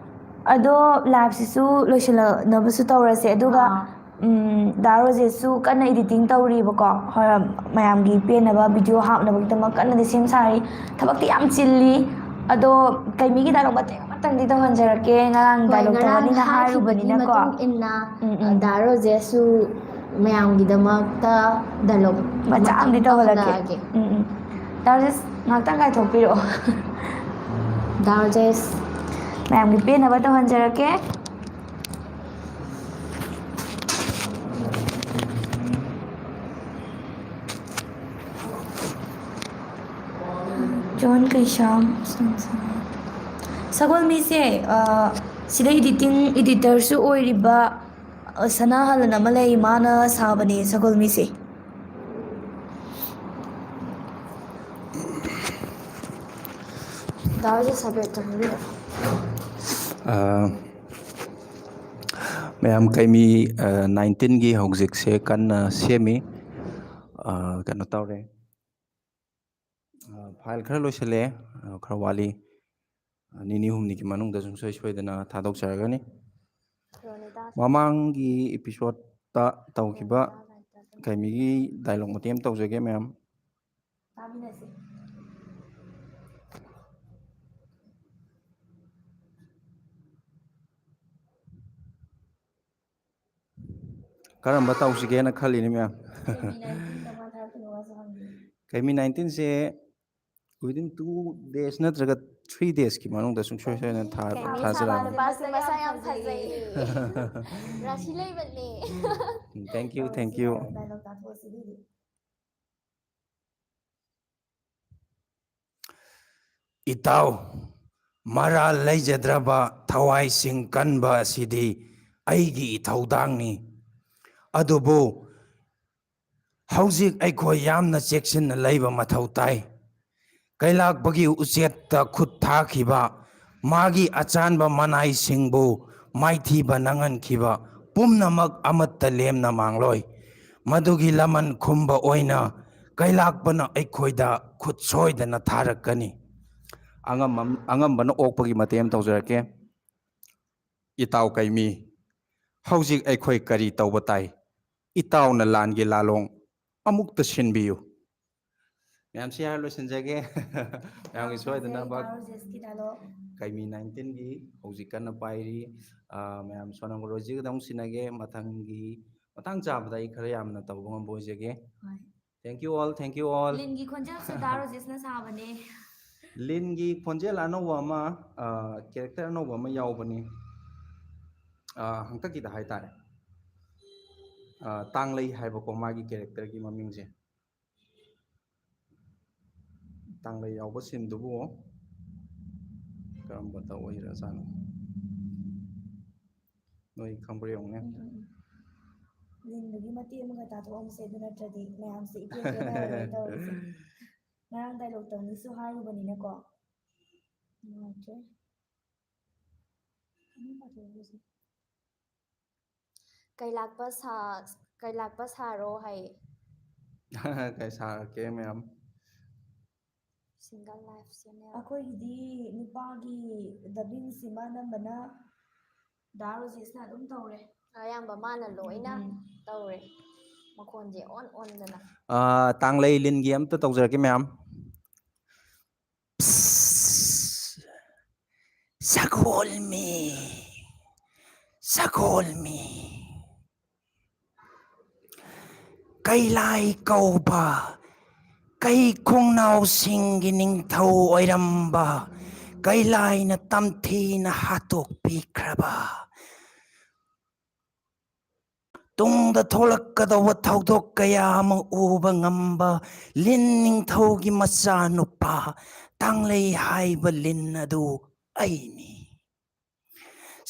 ꯑꯗꯣ liveꯁꯤꯁꯨ ꯂꯣꯏꯁꯤꯜꯂꯛꯅꯕꯁꯨ ꯇꯧꯔꯁꯦ꯫ ꯑꯗꯨꯒ, ꯑꯥ꯫ ꯎꯝ, ꯗꯥ ꯔꯣꯖꯦꯁꯁꯨ ꯀꯟꯅ editing ꯇꯧꯔꯤꯕꯀꯣ꯫ ꯍꯣꯏ, ꯃꯌꯥꯝꯒꯤ ꯄꯦꯟꯅꯕ video ꯍꯥꯞꯅꯕꯒꯤꯗꯃꯛ ꯀꯟꯅꯗꯤ ꯁꯦꯝ ꯁꯥꯔꯤ꯫ ꯊꯕꯛꯇꯤ ꯌꯥꯝ ꯆꯤꯜꯂꯤ꯫ ꯑꯗꯣ ꯀꯩꯃꯤꯒꯤ dialogue ꯃꯇꯦꯛ ꯑꯃꯇꯪꯗꯤ ꯇꯧꯍꯟꯖꯔꯛꯀꯦ꯫ ꯉꯔꯥꯡ ꯍꯣꯏ, dialogue ꯉꯔꯥꯡ ꯇꯧꯍꯟꯅꯤꯅ ꯍꯥꯏꯈꯤꯕꯒꯤ ꯍꯥꯏꯔꯨꯕꯅꯤꯅꯀꯣ꯫ ꯃꯇꯨꯡ ꯏꯟꯅ, ꯎꯝ, ꯎꯝ꯫ ꯗꯥ ꯔꯣꯖꯦꯁꯁꯨ ꯃꯌꯥꯝꯒꯤꯗꯃꯛꯇ dialogue ꯃꯆꯥ ꯑꯃꯗꯤ ꯑꯃꯇꯪ ꯇꯧꯍꯜꯂꯛꯀꯦ꯫ ꯇꯧꯍꯜꯂꯛꯑꯒꯦ꯫ ꯎꯝ, ꯎꯝ꯫ ꯗꯥ ꯔꯣꯖꯦꯁ, ꯉꯥꯛꯇꯪ ꯉꯥꯏꯊꯣꯛꯄꯤꯔꯛꯑꯣ꯫ ꯗꯥ ꯔꯣꯖꯦꯁ꯫ ꯃꯌꯥꯝꯒꯤ ꯄꯦꯟꯅꯕ ꯇꯧꯍꯟꯖꯔꯛꯀꯦ꯫ ꯖꯣꯟ ꯀꯩꯁꯥꯝ, ꯁꯒꯣꯜꯃꯤꯁꯦ, ꯑ, ꯁꯤꯗ editing editorꯁꯨ ꯑꯣꯏꯔꯤꯕ, ꯑ, ꯁꯅꯥꯍꯜ ꯑꯅ ꯑꯃ ꯂꯩ, ꯃꯥꯅ ꯁꯥꯕꯅꯦ ꯁꯒꯣꯜꯃꯤꯁꯦ꯫ ꯗꯥ ꯔꯣꯖꯦꯁ ꯍꯥꯏꯐꯦꯠ ꯆꯪꯕꯤꯔꯛꯑꯣ꯫ ꯑ, ꯃꯌꯥꯝ, ꯀꯩꯃꯤ, ꯑ, nineteenꯒꯤ ꯍꯧꯖꯤꯛꯁꯦ ꯀꯟꯅ ꯁꯦꯝꯃꯤ꯫ ꯑ, ꯀꯩꯅꯣ ꯇꯧꯔꯦ꯫ ꯑ, file ꯈꯔ ꯂꯣꯏꯁꯤꯜꯂꯦ, ꯑ, ꯈꯔ ꯋꯥꯠꯂꯤ꯫ ꯑ, ꯅꯤꯅꯤ ꯍꯨꯝꯅꯤꯒꯤ ꯃꯅꯨꯡꯗ ꯁꯨꯡꯁꯣꯏ ꯁꯣꯏꯗꯅ ꯊꯥꯗꯣꯛꯆꯔꯒꯅꯤ꯫ ꯃꯃꯥꯡꯒꯤ episodeꯇ ꯇꯧꯈꯤꯕ ꯀꯩꯃꯤꯒꯤ dialogue ꯃꯇꯦꯛ ꯑꯃ ꯇꯧꯖꯒꯦ, ꯃꯌꯥꯝ꯫ ꯇꯥꯃꯤꯟꯅꯁꯤ꯫ ꯀꯔꯝꯕ ꯇꯧꯁꯤꯒꯦꯅ ꯈꯜꯂꯤꯅꯤ, ꯃꯌꯥꯝ? ꯀꯩꯃꯤ nineteenꯁꯦ within two days ꯅꯠꯇ꯭ꯔꯒ three daysꯀꯤ ꯃꯅꯨꯡꯗ ꯁꯨꯡꯁꯣꯏ ꯁꯣꯏꯗꯅ ꯊꯥ-, ꯀꯩꯃꯤ ꯊꯥꯖꯔꯛꯑꯅꯤ꯫ ꯁꯥꯕ ꯅꯨꯄꯥꯁꯦ ꯃꯁꯛ ꯌꯥꯝ ꯐꯖꯩꯌꯦ꯫ ꯔꯥꯁꯤ ꯂꯩꯕꯅꯦ꯫ Thank you, thank you꯫ Dialogue ꯇꯥꯊꯣꯛꯑꯁꯤ ꯑꯗꯨꯗꯤ꯫ ꯏꯇꯥꯎ, ꯃꯔꯥꯜ ꯂꯩꯖꯗ꯭ꯔꯕ ꯊꯋꯥꯏꯁꯤꯡ ꯀꯟꯕ ꯑꯁꯤꯗꯤ ꯑꯩꯒꯤ ꯏꯊꯧꯗꯥꯡꯅꯤ꯫ ꯑꯗꯨꯕꯨ ꯍꯧꯖꯤꯛ ꯑꯩꯈꯣꯏ ꯌꯥꯝꯅ ꯆꯦꯛꯁꯤꯟꯅ ꯂꯩꯕ ꯃꯊꯧ ꯇꯥꯏ꯫ ꯀꯩꯂꯥꯛꯄꯒꯤ ꯎꯆꯦꯠꯇ ꯈꯨꯠ ꯊꯥꯈꯤꯕ, ꯃꯥꯒꯤ ꯑꯆꯥꯟꯕ ꯃꯅꯥꯏꯁꯤꯡꯕꯨ ꯃꯥꯏꯊꯤꯕ ꯅꯪꯍꯟꯈꯤꯕ ꯄꯨꯝꯅꯃꯛ ꯑꯃꯠꯇ ꯂꯦꯝꯅ ꯃꯥꯡꯂꯣꯏ꯫ ꯃꯗꯨꯒꯤ ꯂꯃꯟ ꯈꯨꯝꯕ ꯑꯣꯏꯅ ꯀꯩꯂꯥꯛꯄꯅ ꯑꯩꯈꯣꯏꯗ ꯈꯨꯠ ꯁꯣꯏꯗꯅ ꯊꯥꯔꯛꯀꯅꯤ꯫ ꯑꯉꯝꯕ-, ꯑꯉꯝꯕꯅ ꯑꯣꯛꯄꯒꯤ ꯃꯇꯦꯛ ꯑꯃ ꯇꯧꯖꯔꯛꯀꯦ꯫ ꯏꯇꯥꯎ ꯀꯩꯃꯤ, ꯍꯧꯖꯤꯛ ꯑꯩꯈꯣꯏ ꯀꯔꯤ ꯇꯧꯕ ꯇꯥꯏ? ꯏꯇꯥꯎꯅ ꯂꯥꯟꯒꯤ ꯂꯥꯂꯣꯡ ꯑꯃꯨꯛꯇ ꯁꯤꯟꯕꯤꯌꯨ꯫ ꯃꯌꯥꯝꯁꯤ ꯍꯥꯏꯔ ꯂꯣꯏꯁꯤꯟꯖꯒꯦ꯫ ꯃꯌꯥꯝꯒꯤ ꯁꯣꯏꯗꯅꯕ꯫ ꯗꯥ ꯔꯣꯖꯦꯁꯀꯤ ꯗꯥꯏꯂꯣꯛ꯫ ꯀꯩꯃꯤ nineteen ꯒꯤ ꯍꯧꯖꯤꯛ ꯀꯟꯅ ꯄꯥꯏꯔꯤ꯫ ꯑꯥ, ꯃꯌꯥꯝ ꯁꯣꯅꯝ ꯔꯣꯖꯤꯒꯗ ꯑꯃꯨꯛ ꯁꯤꯟꯅꯒꯦ꯫ ꯃꯊꯪꯒꯤ ꯃꯇꯥꯡ ꯆꯥꯕꯗ ꯑꯩ ꯈꯔ ꯌꯥꯝꯅ ꯇꯧꯕ ꯉꯝꯕ ꯑꯣꯏꯖꯒꯦ꯫ ꯍꯣꯏ꯫ Thank you all, thank you all. ꯂꯤꯟꯒꯤ ꯈꯣꯟꯖꯦꯜꯁꯨ ꯗꯥ ꯔꯣꯖꯦꯁꯅ ꯁꯥꯕꯅꯦ꯫ ꯂꯤꯟꯒꯤ ꯈꯣꯟꯖꯦꯜ ꯑꯅꯧꯕ ꯑꯃ, ꯑꯥ, character ꯑꯅꯧꯕ ꯑꯃ ꯌꯥꯎꯕꯅꯤ꯫ ꯑꯥ, ꯍꯟꯗꯛꯀꯤꯗ ꯍꯥꯏꯇꯥꯔꯦ꯫ ꯑꯥ, ꯇꯥꯡꯂꯩ ꯍꯥꯏꯕꯀꯣ ꯃꯥꯒꯤ character ꯒꯤ ꯃꯃꯤꯡꯁꯦ꯫ ꯇꯥꯡꯂꯩ ꯌꯥꯎꯕ scene ꯗꯨꯕꯨ ꯀꯔꯝꯕꯗ ꯑꯣꯏꯔꯖꯥꯠꯅꯣ? ꯅꯣꯏ ꯈꯪꯕ꯭ꯔꯥ ꯌꯦꯡꯉꯨꯅꯦ꯫ ꯎꯝ, ꯎꯝ, ꯎꯝ꯫ ꯂꯤꯟꯗꯨꯒꯤ ꯃꯇꯦꯛ ꯑꯃꯒ ꯇꯥꯊꯣꯛꯑꯝꯁꯦ, ꯑꯗꯨ ꯅꯠꯇ꯭ꯔꯗꯤ ꯃꯌꯥꯝꯁꯦ ꯏꯄꯦꯟ ꯄꯦꯟꯅꯔꯔꯣꯏ ꯇꯧꯔꯤꯁꯦ꯫ ꯉꯔꯥꯡ dialogue ꯇꯧꯅꯤꯁꯨ ꯍꯥꯏꯔꯨꯕꯅꯤꯅꯀꯣ꯫ ꯅꯨꯡꯉꯥꯏꯇ꯭ꯔꯦ꯫ ꯑꯗꯨꯝ ꯄꯥꯊꯣꯛꯑꯝꯃꯁꯦ꯫ ꯀꯩꯂꯥꯛꯄ ꯁꯥ-, ꯀꯩꯂꯥꯛꯄ ꯁꯥꯔꯣ ꯍꯥꯏꯌꯦ꯫ ꯀꯩ ꯁꯥꯔꯛꯀꯦ ꯃꯌꯥꯝ? Single life channel꯫ ꯑꯩꯈꯣꯏꯒꯤꯗꯤ ꯅꯨꯄꯥꯒꯤ dubbing ꯁꯤꯃ ꯑꯅꯝꯕꯅ ꯗꯥ ꯔꯣꯖꯦꯁꯅ ꯑꯗꯨꯝ ꯇꯧꯔꯦ꯫ ꯑꯌꯥꯝꯕ ꯃꯥꯅ ꯂꯣꯏꯅ ꯎꯝ꯫ ꯇꯧꯔꯦ꯫ ꯃꯈꯣꯟꯁꯦ ꯑꯣꯟ ꯑꯣꯟꯗꯅ꯫ ꯑꯥ, ꯇꯥꯡꯂꯩ ꯂꯤꯟꯒꯤ ꯑꯝꯇ ꯇꯧꯖꯔꯛꯀꯦ ꯃꯌꯥꯝ꯫ ꯁꯒꯣꯜꯃꯤ, ꯁꯒꯣꯜꯃꯤ꯫ ꯀꯩꯂꯥꯏ ꯀꯧꯕ ꯀꯩ ꯈꯣꯡꯅꯥꯎꯁꯤꯡꯒꯤ ꯅꯤꯡꯊꯧ ꯑꯣꯏꯔꯝꯕ ꯀꯩꯂꯥꯏꯅ ꯇꯝꯊꯤꯅ ꯍꯥꯠꯇꯣꯛꯄꯤꯈ꯭ꯔꯕ, ꯇꯨꯡꯗ ꯊꯣꯛꯂꯛꯀꯗꯧꯕ ꯊꯧꯗꯣꯛ ꯀꯌꯥ ꯑꯃ ꯎꯕ ꯉꯝꯕ ꯂꯤꯟ ꯅꯤꯡꯊꯧꯒꯤ ꯃꯆꯥꯅꯨꯄꯥ ꯇꯥꯡꯂꯩ ꯍꯥꯏꯕ ꯂꯤꯟ ꯑꯗꯨ ꯑꯩꯅꯤ꯫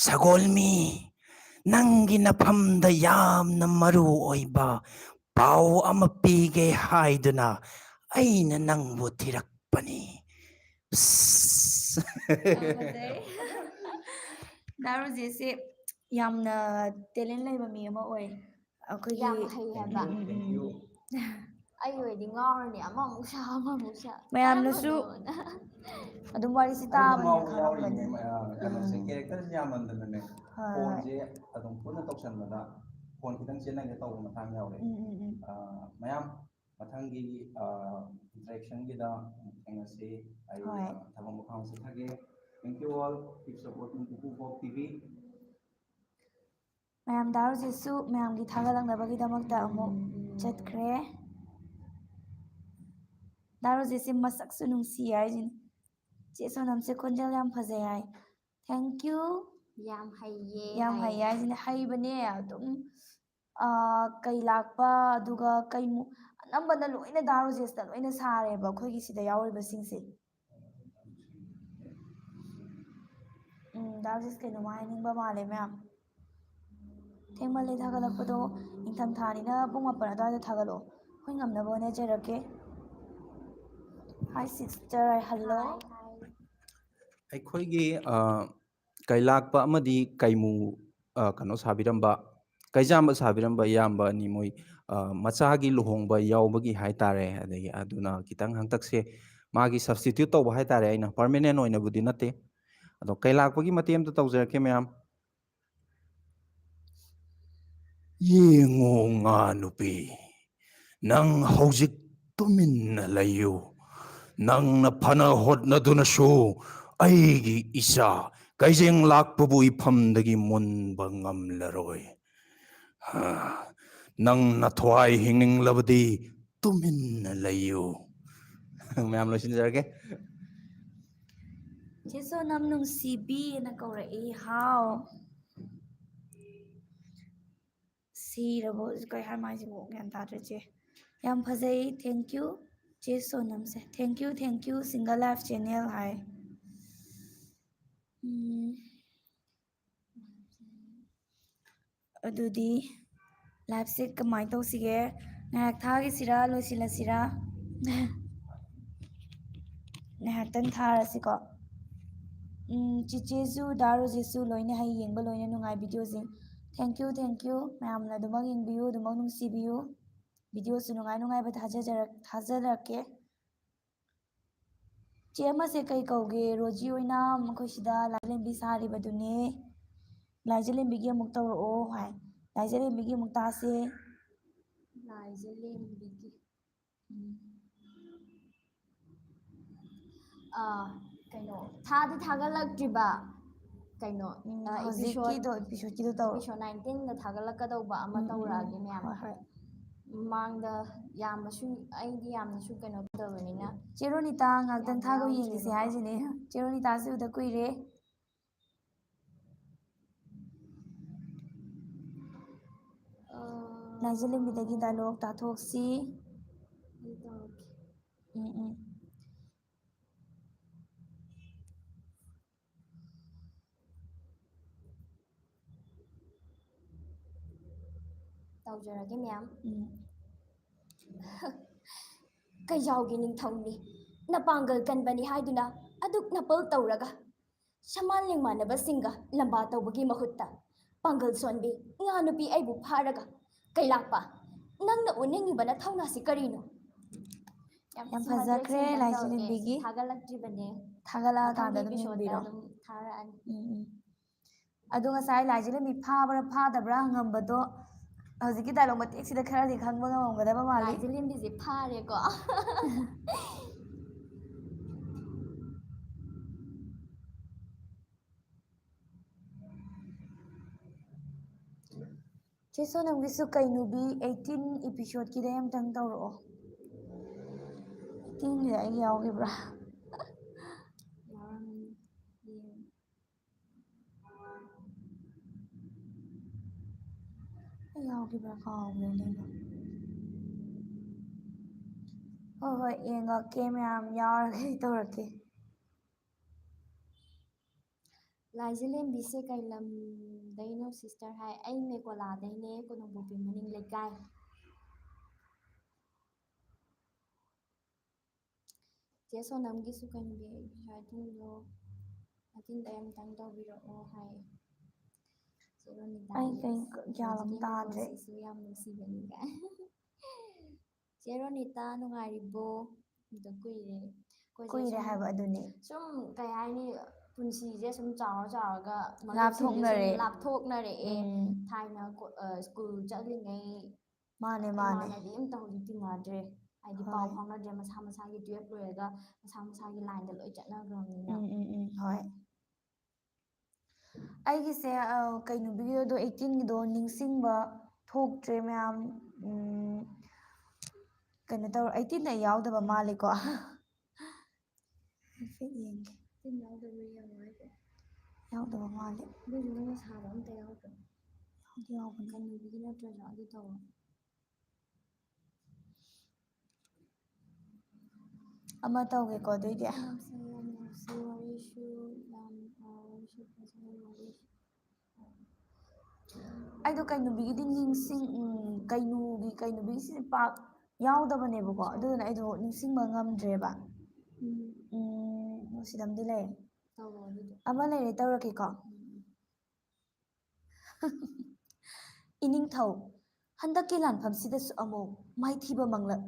ꯁꯒꯣꯜꯃꯤ, ꯅꯪꯒꯤ ꯅꯐꯝꯗ ꯌꯥꯝꯅ ꯃꯔꯨ ꯑꯣꯏꯕ ꯄꯥꯎ ꯑꯃ ꯄꯤꯒꯦ ꯍꯥꯏꯗꯨꯅ ꯑꯩꯅ ꯅꯪꯕꯨ ꯊꯤꯔꯛ ꯄꯅꯤ꯫ ꯑꯁ꯫ ꯌꯥꯝ ꯐꯖꯩ꯫ ꯗꯥ ꯔꯣꯖꯦꯁꯁꯦ ꯌꯥꯝꯅ talent ꯂꯩꯕ ꯃꯤ ꯑꯃ ꯑꯣꯏ꯫ ꯑꯩꯈꯣꯏꯒꯤ ꯌꯥꯝ ꯍꯩ ꯍꯥꯏꯕ꯫ ꯎꯝ, ꯎꯝ, ꯎꯝ꯫ ꯑꯩ ꯑꯣꯏꯗꯤ ꯉꯥꯎꯔꯅꯤ, ꯑꯃꯃꯨꯛ ꯁꯥ ꯑꯃꯃꯨꯛ ꯁꯥ꯫ ꯃꯌꯥꯝꯅꯁꯨ ꯀꯔꯝꯕꯅꯣꯅ꯫ ꯑꯗꯨꯝ ꯋꯥꯔꯤꯁꯤ ꯑꯩꯁꯨ ꯇꯥꯕꯅꯤꯅ ꯉꯥꯎꯕ ꯈꯪꯉꯝꯒꯅꯤ꯫ ꯌꯥꯎꯔꯤꯅꯦ ꯃ- ꯑ, ꯀꯩꯅꯣꯁꯦ, characterꯁꯦ ꯌꯥꯝꯃꯟꯗꯅꯅꯦ, ꯍꯣꯏ, ꯍꯣꯏ꯫ ꯐꯣꯟꯁꯦ ꯑꯗꯨꯝ ꯄꯨꯟꯅ ꯇꯧꯁꯟꯕꯗ ꯐꯣꯟ ꯈꯤꯇꯪ ꯆꯦꯟꯅꯒꯦ ꯇꯧꯕ ꯃꯇꯥꯡ ꯌꯥꯎꯔꯦ꯫ ꯎꯝ, ꯎꯝ, ꯎꯝ꯫ ꯑ, ꯃꯌꯥꯝ ꯃꯊꯪꯒꯤ, ꯑ, interactionꯒꯤꯗ ꯑꯃꯨꯛ ꯊꯦꯡꯅꯁꯤ꯫ ꯑꯩ, ꯍꯣꯏ꯫ ꯑ, ꯊꯕꯛ ꯃꯐꯝ ꯑꯃ ꯆꯠꯊꯒꯦ꯫ Thank you all. Keep supporting Kuku Vlog T V. ꯃꯌꯥꯝ ꯗꯥ ꯔꯣꯖꯦꯁꯁꯨ ꯃꯌꯥꯝꯒꯤ ꯊꯥꯒꯠꯂꯛꯅꯕꯒꯤꯗꯃꯛꯇ ꯑꯃꯨꯛ ꯆꯠꯈ꯭ꯔꯦ꯫ ꯗꯥ ꯔꯣꯖꯦꯁꯁꯦ ꯃꯁꯛꯁꯨ ꯅꯨꯡꯁꯤ ꯍꯥꯏꯁꯤꯅꯤ꯫ ꯆꯦ ꯁꯣꯅꯝꯁꯦ ꯈꯣꯟꯖꯦꯜ ꯌꯥꯝ ꯐꯖꯩ ꯍꯥꯏ꯫ Thank you꯫ ꯌꯥꯝ ꯍꯩꯌꯦ ꯌꯥꯝ ꯍꯥꯏ꯫ ꯍꯩ ꯍꯥꯏꯁꯤꯅꯤ꯫ ꯍꯩꯕꯅꯦ ꯑꯗꯨꯝ, ꯑ, ꯀꯩ ꯂꯥꯛꯄ, ꯑꯗꯨꯒ ꯀꯩ ꯃꯨ-, ꯑꯅꯝꯕꯅ ꯂꯣꯏꯅ ꯗꯥ ꯔꯣꯖꯦꯁꯇ ꯂꯣꯏꯅ ꯁꯥꯔꯦꯕ ꯑꯩꯈꯣꯏꯒꯤ ꯁꯤꯗ ꯌꯥꯎꯔꯤꯕꯁꯤꯡꯁꯦ꯫ ꯎꯝ, ꯗꯥ ꯔꯣꯖꯦꯁ ꯀꯩꯅꯣꯝꯃ ꯍꯥꯏꯅꯤꯡꯕ ꯃꯥꯜꯂꯦ ꯃꯌꯥꯝ꯫ ꯊꯦꯡꯃꯜꯂꯦ ꯊꯥꯒꯠꯂꯛꯄꯗꯣ, ꯅꯤꯡꯊꯝꯊꯥꯅꯤꯅ ꯄꯨꯡ ꯃꯥꯄꯟ ꯑꯗꯨꯋꯥꯏꯗ ꯊꯥꯒꯠꯂꯛꯑꯣ꯫ ꯑꯩꯈꯣꯏ ꯉꯝꯅꯕ ꯍꯣꯠꯅꯖꯔꯛꯀꯦ꯫ Hi sister, hello꯫ ꯍꯥꯏ, ꯍꯥꯏ꯫ ꯑꯩꯈꯣꯏꯒꯤ, ꯑ, ꯀꯩꯂꯥꯛꯄ ꯑꯃꯗꯤ ꯀꯩꯃꯨ, ꯑ, ꯀꯩꯅꯣ ꯁꯥꯕꯤꯔꯝꯕ, ꯀꯩꯖꯥꯝꯕ ꯁꯥꯕꯤꯔꯝꯕ ꯏꯌꯥꯝꯕ ꯑꯅꯤ ꯃꯣꯏ, ꯑ, ꯃꯆꯥꯒꯤ ꯂꯨꯍꯣꯡꯕ ꯌꯥꯎꯕꯒꯤ ꯍꯥꯏꯇꯥꯔꯦ꯫ ꯑꯗꯒꯤ ꯑꯗꯨꯅ ꯈꯤꯇꯪ ꯍꯟꯗꯛꯁꯦ ꯃꯥꯒꯤ substitute ꯇꯧꯕ ꯍꯥꯏꯇꯥꯔꯦ, ꯑꯩꯅ permanent ꯑꯣꯏꯅꯕꯨꯗꯤ ꯅꯠꯇꯦ꯫ ꯑꯗꯣ ꯀꯩꯂꯥꯛꯄꯒꯤ ꯃꯇꯦꯛ ꯑꯃꯇ ꯇꯧꯖꯔꯛꯀꯦ ꯃꯌꯥꯝ꯫ ꯌꯦꯡꯉꯣ ꯉꯥ ꯅꯨꯄꯤ, ꯅꯪ ꯍꯧꯖꯤꯛ ꯇꯨꯃꯤꯟꯅ ꯂꯩꯌꯨ꯫ ꯅꯪꯅ ꯐꯅ ꯍꯣꯠꯅꯗꯨꯅꯁꯨ ꯑꯩꯒꯤ ꯏꯆꯥ ꯀꯩꯖꯦꯡ ꯂꯥꯛꯄꯕꯨ ꯏꯐꯝꯗꯒꯤ ꯃꯨꯟꯕ ꯉꯝꯂꯔꯣꯏ꯫ ꯍꯥ, ꯅꯪ ꯅꯊ꯭ꯋꯥꯏ ꯍꯤꯡꯅꯤꯡꯂꯕꯗꯤ ꯇꯨꯃꯤꯟꯅ ꯂꯩꯌꯨ꯫ ꯃꯌꯥꯝ ꯂꯣꯏꯁꯤꯟꯖꯔꯒꯦ꯫ ꯆꯦ ꯁꯣꯅꯝ ꯅꯨꯡꯁꯤꯕꯤꯅ ꯀꯧꯔꯛꯏ꯫ ꯍꯥꯎ꯫ ꯁꯤꯔꯕꯣ? ꯀꯩ ꯍꯥꯏ ꯃꯥꯏꯁꯤꯕꯨ ꯒ꯭ꯌꯥꯟ ꯇꯥꯗ꯭ꯔꯦ ꯆꯦ꯫ ꯌꯥꯝ ꯐꯖꯩ꯫ Thank you ꯆꯦ ꯁꯣꯅꯝꯁꯦ꯫ Thank you, thank you, single life channel ꯍꯥꯏ꯫ ꯎꯝ꯫ ꯑꯗꯨꯗꯤ liveꯁꯦ ꯀꯃꯥꯏꯅ ꯇꯧꯁꯤꯒꯦ? ꯉꯥꯏꯍꯥꯛ ꯊꯥꯈꯤꯁꯤꯔꯥ, ꯂꯣꯏꯁꯤꯜꯂꯁꯤꯔꯥ? ꯉꯥꯏꯍꯥꯛꯇꯪ ꯊꯥꯔꯁꯤꯀꯣ꯫ ꯎꯝ, ꯆꯤꯆꯦꯁꯨ, ꯗꯥ ꯔꯣꯖꯦꯁꯁꯨ ꯂꯣꯏꯅ ꯍꯩ, ꯌꯦꯡꯕ ꯂꯣꯏꯅ ꯅꯨꯡꯉꯥꯏ videoꯁꯤꯡ꯫ Thank you, thank you꯫ ꯃꯌꯥꯝꯅ ꯑꯗꯨꯃꯛ ꯌꯦꯡꯕꯤꯌꯨ, ꯑꯗꯨꯃꯛ ꯅꯨꯡꯁꯤꯕꯤꯌꯨ꯫ Videoꯁꯨ ꯅꯨꯡꯉꯥꯏ ꯅꯨꯡꯉꯥꯏꯕ ꯊꯥꯖꯖꯔꯛ-, ꯊꯥꯖꯔꯛꯀꯦ꯫ ꯆꯦ ꯑꯃꯁꯦ ꯀꯩ ꯀꯧꯒꯦ? ꯔꯣꯖꯤ ꯑꯣꯏꯅꯥꯝ, ꯑꯩꯈꯣꯏ ꯁꯤꯗ ꯂꯥꯏꯔꯦꯝꯕꯤ ꯁꯥꯔꯤꯕꯗꯨꯅꯦ꯫ ꯂꯥꯏꯖꯂꯦꯝꯕꯤꯒꯤ ꯑꯃꯨꯛ ꯇꯧꯔꯛꯑꯣ ꯍꯥꯏ꯫ ꯂꯥꯏꯖꯂꯦꯝꯕꯤꯒꯤ ꯑꯃꯨꯛ ꯇꯥꯁꯦ꯫ ꯂꯥꯏꯖꯂꯦꯝꯕꯤꯒꯤ꯫ ꯎꯝ꯫ ꯑꯥ, ꯀꯩꯅꯣ, ꯊꯥꯗꯤ ꯊꯥꯒꯠꯂꯛꯇ꯭ꯔꯤꯕ꯫ ꯀꯩꯅꯣ, ꯎꯝ, ꯑ, ꯍꯧꯖꯤꯛꯀꯤꯗꯣ, episode, episodeꯀꯤꯗꯣ ꯇꯧꯔꯣ꯫ Episode nineteenꯗ ꯊꯥꯒꯠꯂꯛꯀꯗꯧꯕ ꯑꯃ ꯎꯝ, ꯎꯝ, ꯎꯝ꯫ ꯇꯧꯔꯛꯑꯒꯦ ꯃꯌꯥꯝ꯫ ꯍꯣꯏ, ꯍꯣꯏ꯫ ꯃꯃꯥꯡꯗ ꯌꯥꯝꯅꯁꯨ, ꯑꯩꯗꯤ ꯌꯥꯝꯅꯁꯨ ꯀꯩꯅꯣ ꯇꯧꯗꯕꯅꯤꯅ꯫ ꯆꯦ ꯔꯣꯅꯤꯇꯥ, ꯉꯥꯛꯇꯪ ꯌꯥꯝ ꯊꯥꯈꯣ ꯌꯦꯡꯒꯦꯁꯦ ꯌꯥꯎꯗ꯭ꯔꯦꯕꯀꯣ꯫ ꯍꯥꯏꯁꯤꯅꯦ꯫ ꯆꯦ ꯔꯣꯅꯤꯇꯥꯁꯦ ꯎꯗ ꯀꯨꯏꯔꯦ꯫ ꯑ, ꯂꯥꯏꯖꯂꯦꯝꯕꯤꯗꯒꯤ dialogue ꯇꯥꯊꯣꯛꯁꯤ꯫ ꯑꯩ ꯇꯧꯔꯛꯀꯦ꯫ ꯎꯝ, ꯎꯝ꯫ ꯇꯧꯖꯔꯒꯦ ꯃꯌꯥꯝ꯫ ꯎꯝ꯫ ꯀꯩꯖꯥꯎꯒꯤ ꯅꯤꯡꯊꯧꯅꯤ, ꯅꯄꯥꯡꯒꯜ ꯀꯟꯕꯅꯤ ꯍꯥꯏꯗꯨꯅ ꯑꯗꯨꯛ ꯅꯄꯜ ꯇꯧꯔꯒ, ꯁꯃꯥꯟ ꯂꯦꯡꯃꯥꯟꯅꯕꯁꯤꯡꯒ ꯂꯝꯕꯥ ꯇꯧꯕꯒꯤ ꯃꯍꯨꯠꯇ, ꯄꯥꯡꯒꯜ ꯁꯣꯟꯕꯤ ꯉꯥ ꯅꯨꯄꯤ ꯑꯩꯕꯨ ꯐꯥꯔꯒ, ꯀꯩꯂꯥꯛꯄ, ꯅꯪꯅ ꯎꯠꯅꯤꯡꯉꯤꯕ ꯅꯊꯧꯅꯥꯁꯤ ꯀꯔꯤꯅꯣ? ꯌꯥꯝ ꯌꯥꯝ ꯊꯤꯃꯟꯈ꯭ꯔꯦ ꯐꯖꯈ꯭ꯔꯦ, ꯁꯤꯅ ꯇꯧꯔꯛꯑꯦ꯫ ꯂꯥꯏꯖꯂꯦꯝꯕꯤꯒꯤ ꯊꯥꯒꯠꯂꯛꯇ꯭ꯔꯤꯕꯅꯦ꯫ ꯊꯥꯒꯠꯂꯛꯑꯀꯥꯟꯗ ꯃꯊꯪꯒꯤ ꯑꯗꯨꯝ episodeꯇ ꯌꯦꯡꯕꯤꯔꯣ꯫ ꯑꯗꯨꯝ ꯊꯥꯔꯛꯑꯅꯤ꯫ ꯎꯝ, ꯎꯝ꯫ ꯑꯗꯣ ꯉꯁꯥꯏ ꯂꯥꯏꯖꯂꯦꯝꯕꯤ ꯐꯥꯕ꯭ꯔꯥ ꯐꯥꯗꯕ꯭ꯔꯥ ꯍꯪꯉꯝꯕꯗꯣ ꯍꯧꯖꯤꯛꯀꯤ dialogue ꯃꯇꯦꯛꯁꯤꯗ ꯈꯔꯗꯤ ꯈꯪꯕ ꯉꯝꯃꯝꯒꯗꯕ ꯃꯥꯜꯂꯤ꯫ ꯂꯥꯏꯖꯂꯦꯝꯕꯤꯁꯦ ꯐꯥꯔꯦꯀꯣ꯫ ꯆꯦ ꯁꯣꯅꯝꯒꯤꯁꯨ ꯀꯩꯅꯨꯕꯤ eighteen episodeꯀꯤꯗ ꯑꯝꯇꯪ ꯇꯧꯔꯛꯑꯣ꯫ Eighteenꯒꯤꯗ ꯑꯩ ꯌꯥꯎꯈꯤꯕ꯭ꯔꯥ? ꯌꯥꯎꯔꯝꯅꯤ꯫ ꯌꯦꯡꯉꯨ꯫ ꯑꯩ ꯌꯥꯎꯈꯤꯕ꯭ꯔꯥ ꯀꯥꯎꯈ꯭ꯔꯦꯅꯦ ꯑꯗꯣ꯫ ꯍꯣꯏ, ꯍꯣꯏ, ꯌꯦꯡꯉꯛꯀꯦ ꯃꯌꯥꯝ, ꯌꯥꯎꯔꯒ ꯑꯩ ꯇꯧꯔꯛꯀꯦ꯫ ꯂꯥꯏꯖꯂꯦꯝꯕꯤꯁꯦ ꯀꯩ ꯂꯝꯗꯩꯅꯣ sister ꯍꯥꯏ? ꯑꯩ ꯃꯦꯀꯣꯂꯥꯗꯩꯅꯦ, ꯀꯣꯅꯨꯡꯄꯣꯛꯄꯤ ꯃꯅꯤꯡ ꯂꯩꯀꯥꯏ꯫ ꯆꯦ ꯁꯣꯅꯝꯒꯤꯁꯨ ꯀꯩꯅꯣꯒꯤ ꯍꯥꯏꯗꯤꯡꯗꯣ ꯑꯇꯤꯟꯗ ꯑꯃꯇꯪ ꯇꯧꯕꯤꯔꯛꯑꯣ ꯍꯥꯏ꯫ ꯆꯦ ꯔꯣꯅꯤꯇꯥ, ꯑꯩ ꯀꯩ ꯒ꯭ꯌꯥꯟ ꯑꯃ ꯇꯥꯗ꯭ꯔꯦ꯫ ꯁꯤꯁꯨ ꯌꯥꯝ ꯅꯨꯡꯁꯤꯕꯅꯤꯒ꯫ ꯆꯦ ꯔꯣꯅꯤꯇꯥ ꯅꯨꯡꯉꯥꯏꯔꯤꯕꯣ? ꯑꯗ ꯀꯨꯏꯔꯦ꯫ ꯑꯩꯈꯣꯏꯁꯦ ꯀꯨꯏꯔꯦ ꯁꯨꯝ ꯍꯥꯏꯕ ꯑꯗꯨꯅꯤ꯫ ꯁꯨꯝ ꯀꯩ ꯍꯥꯏꯅꯤ, ꯄꯨꯟꯁꯤꯁꯦ ꯁꯨꯝ ꯆꯥꯎꯔ ꯆꯥꯎꯔꯒ ꯃꯔꯨꯞꯁꯤꯡꯁꯦ ꯁꯨꯝ ꯂꯥꯞꯊꯣꯛꯅꯔꯦ꯫ ꯂꯥꯞꯊꯣꯛꯅꯔꯛꯑꯦ꯫ ꯎꯝ꯫ ꯊꯥꯏꯅ ꯀꯣ-, ꯑ, ꯁ꯭ꯀꯨꯜ ꯆꯠꯂꯤꯉꯩ ꯃꯥꯅꯦ, ꯃꯥꯅꯦ꯫ ꯏꯃꯥꯟꯅꯕꯤ ꯑꯝꯇ ꯍꯧꯖꯤꯛ ꯇꯤꯟꯅꯗ꯭ꯔꯦ꯫ ꯍꯥꯏꯗꯤ ꯄꯥꯎ ꯍꯣꯏ꯫ ꯐꯥꯎꯅꯗ꯭ꯔꯦ, ꯃꯁꯥ ꯃꯁꯥꯒꯤ ꯇꯨꯌꯦꯜꯞ ꯂꯣꯏꯔꯒ ꯃꯁꯥ ꯃꯁꯥꯒꯤ ꯂꯥꯏꯟꯗ ꯂꯣꯏ ꯆꯠꯅꯈ꯭ꯔꯕꯅꯤꯅ꯫ ꯎꯝ, ꯎꯝ, ꯎꯝ, ꯍꯣꯏ꯫ ꯑꯩꯒꯤꯁꯦ, ꯑ, ꯀꯩꯅꯣ, video ꯗꯣ eighteen ꯒꯤꯗꯣ ꯅꯤꯡꯁꯤꯡꯕ ꯊꯣꯛꯇ꯭ꯔꯦ ꯃꯌꯥꯝ꯫ ꯎꯝ, ꯀꯩꯅꯣ ꯇꯧꯔ, eighteen ꯗ ꯌꯥꯎꯗꯕ ꯃꯥꯜꯂꯦꯀꯣ꯫ ꯍꯥꯏꯐꯦꯠ ꯌꯦꯡꯒꯦ꯫ Eighteen ꯌꯥꯎꯗꯕ꯭ꯔꯥ ꯌꯦꯡꯉꯣ ꯍꯥꯏꯁꯦ꯫ ꯌꯥꯎꯗꯕ ꯃꯥꯜꯂꯦ꯫ ꯑꯗꯨꯏꯁꯨ ꯅꯪꯅ ꯁꯥꯕ ꯑꯝꯇ ꯌꯥꯎꯗ꯭ꯔꯣ? ꯌꯥꯎꯗꯤ ꯌꯥꯎꯕꯅꯦ꯫ ꯀꯩꯅꯣꯒꯤꯗꯤ ꯅꯠꯇ꯭ꯔꯁꯨ ꯑꯗꯨ ꯇꯧꯔꯣ꯫ ꯑꯃ ꯇꯧꯒꯦꯀꯣ ꯑꯗꯨꯏꯗꯤ꯫ ꯁꯣꯅꯝꯁꯦ ꯌꯥꯝ ꯅꯨꯡꯁꯤ, ꯋꯥꯔꯤꯁꯨ ꯌꯥꯝ, ꯑ, ꯋꯥꯔꯤꯁꯨ ꯐꯖꯅ ꯋꯥꯔꯤꯁꯨ꯫ ꯑꯩꯗꯣ ꯀꯩꯅꯨꯕꯤꯒꯤꯗꯤ ꯅꯤꯡꯁꯤꯡ-, ꯎꯝ, ꯀꯩꯅꯨꯒꯤ, ꯀꯩꯅꯨꯕꯤꯒꯤꯁꯤꯗꯤ ꯄꯥꯛ ꯌꯥꯎꯗꯕꯅꯦꯕꯀꯣ, ꯑꯗꯨꯗꯨꯅ ꯑꯩꯗꯣ ꯅꯤꯡꯁꯤꯡꯕ ꯉꯝꯗ꯭ꯔꯦꯕ꯫ ꯎꯝ꯫ ꯎꯝ, ꯅꯨꯡꯁꯤꯗꯝꯗꯤ ꯂꯩꯔꯦ꯫ ꯇꯧꯔꯣ ꯑꯗꯨꯗꯤ꯫ ꯑꯃ ꯂꯩꯔꯦ, ꯇꯧꯔꯛꯀꯦꯀꯣ꯫ ꯎꯝ, ꯎꯝ꯫ ꯏꯅꯤꯡꯊꯧ, ꯍꯟꯗꯛꯀꯤ ꯂꯥꯟꯐꯝꯁꯤꯗꯁꯨ ꯑꯃꯨꯛ ꯃꯥꯏꯊꯤꯕ ꯃꯪꯂꯛ-,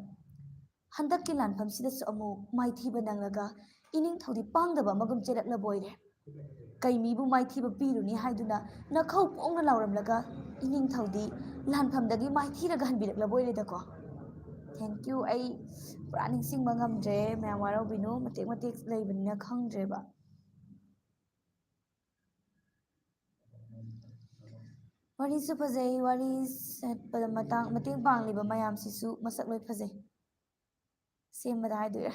ꯍꯟꯗꯛꯀꯤ ꯂꯥꯟꯐꯝꯁꯤꯗꯁꯨ ꯑꯃꯨꯛ ꯃꯥꯏꯊꯤꯕ ꯅꯪꯂꯒ ꯏꯅꯤꯡꯊꯧꯗꯤ ꯄꯥꯡꯗꯕ ꯑꯃꯒꯨꯝ ꯆꯦꯜꯂꯛꯂꯕ ꯑꯣꯏꯔꯦ꯫ ꯀꯩꯃꯤꯕꯨ ꯃꯥꯏꯊꯤꯕ ꯄꯤꯔꯨꯅꯤ ꯍꯥꯏꯗꯨꯅ ꯅꯈꯧ ꯄꯣꯡꯅ ꯂꯥꯎꯔꯝꯂꯒ ꯏꯅꯤꯡꯊꯧꯗꯤ ꯂꯥꯟꯐꯝꯗꯒꯤ ꯃꯥꯏꯊꯤꯔꯒ ꯍꯟꯕꯤꯔꯛꯂꯕ ꯑꯣꯏꯔꯦꯗꯀꯣ꯫ Thank you꯫ ꯑꯩ ꯄꯨꯔꯥ ꯅꯤꯡꯁꯤꯡꯕ ꯉꯝꯗ꯭ꯔꯦ, ꯃꯌꯥꯝ ꯋꯥꯔꯧꯕꯤꯅꯨ, ꯃꯇꯦꯛ ꯃꯇꯦꯛ ꯂꯩꯕꯅꯤꯅ ꯈꯪꯗ꯭ꯔꯦꯕ꯫ ꯋꯥꯔꯤꯁꯨ ꯐꯖꯩ, ꯋꯥꯔꯤ ꯁꯦꯠꯄꯗ ꯃꯇꯥꯡ, ꯃꯇꯦꯡ ꯄꯥꯡꯂꯤꯕ ꯃꯌꯥꯝꯁꯤꯁꯨ ꯃꯁꯛ ꯂꯣꯏ ꯐꯖꯩ꯫ ꯁꯦꯝꯕꯗ ꯍꯥꯏꯗꯣꯏꯔꯥ?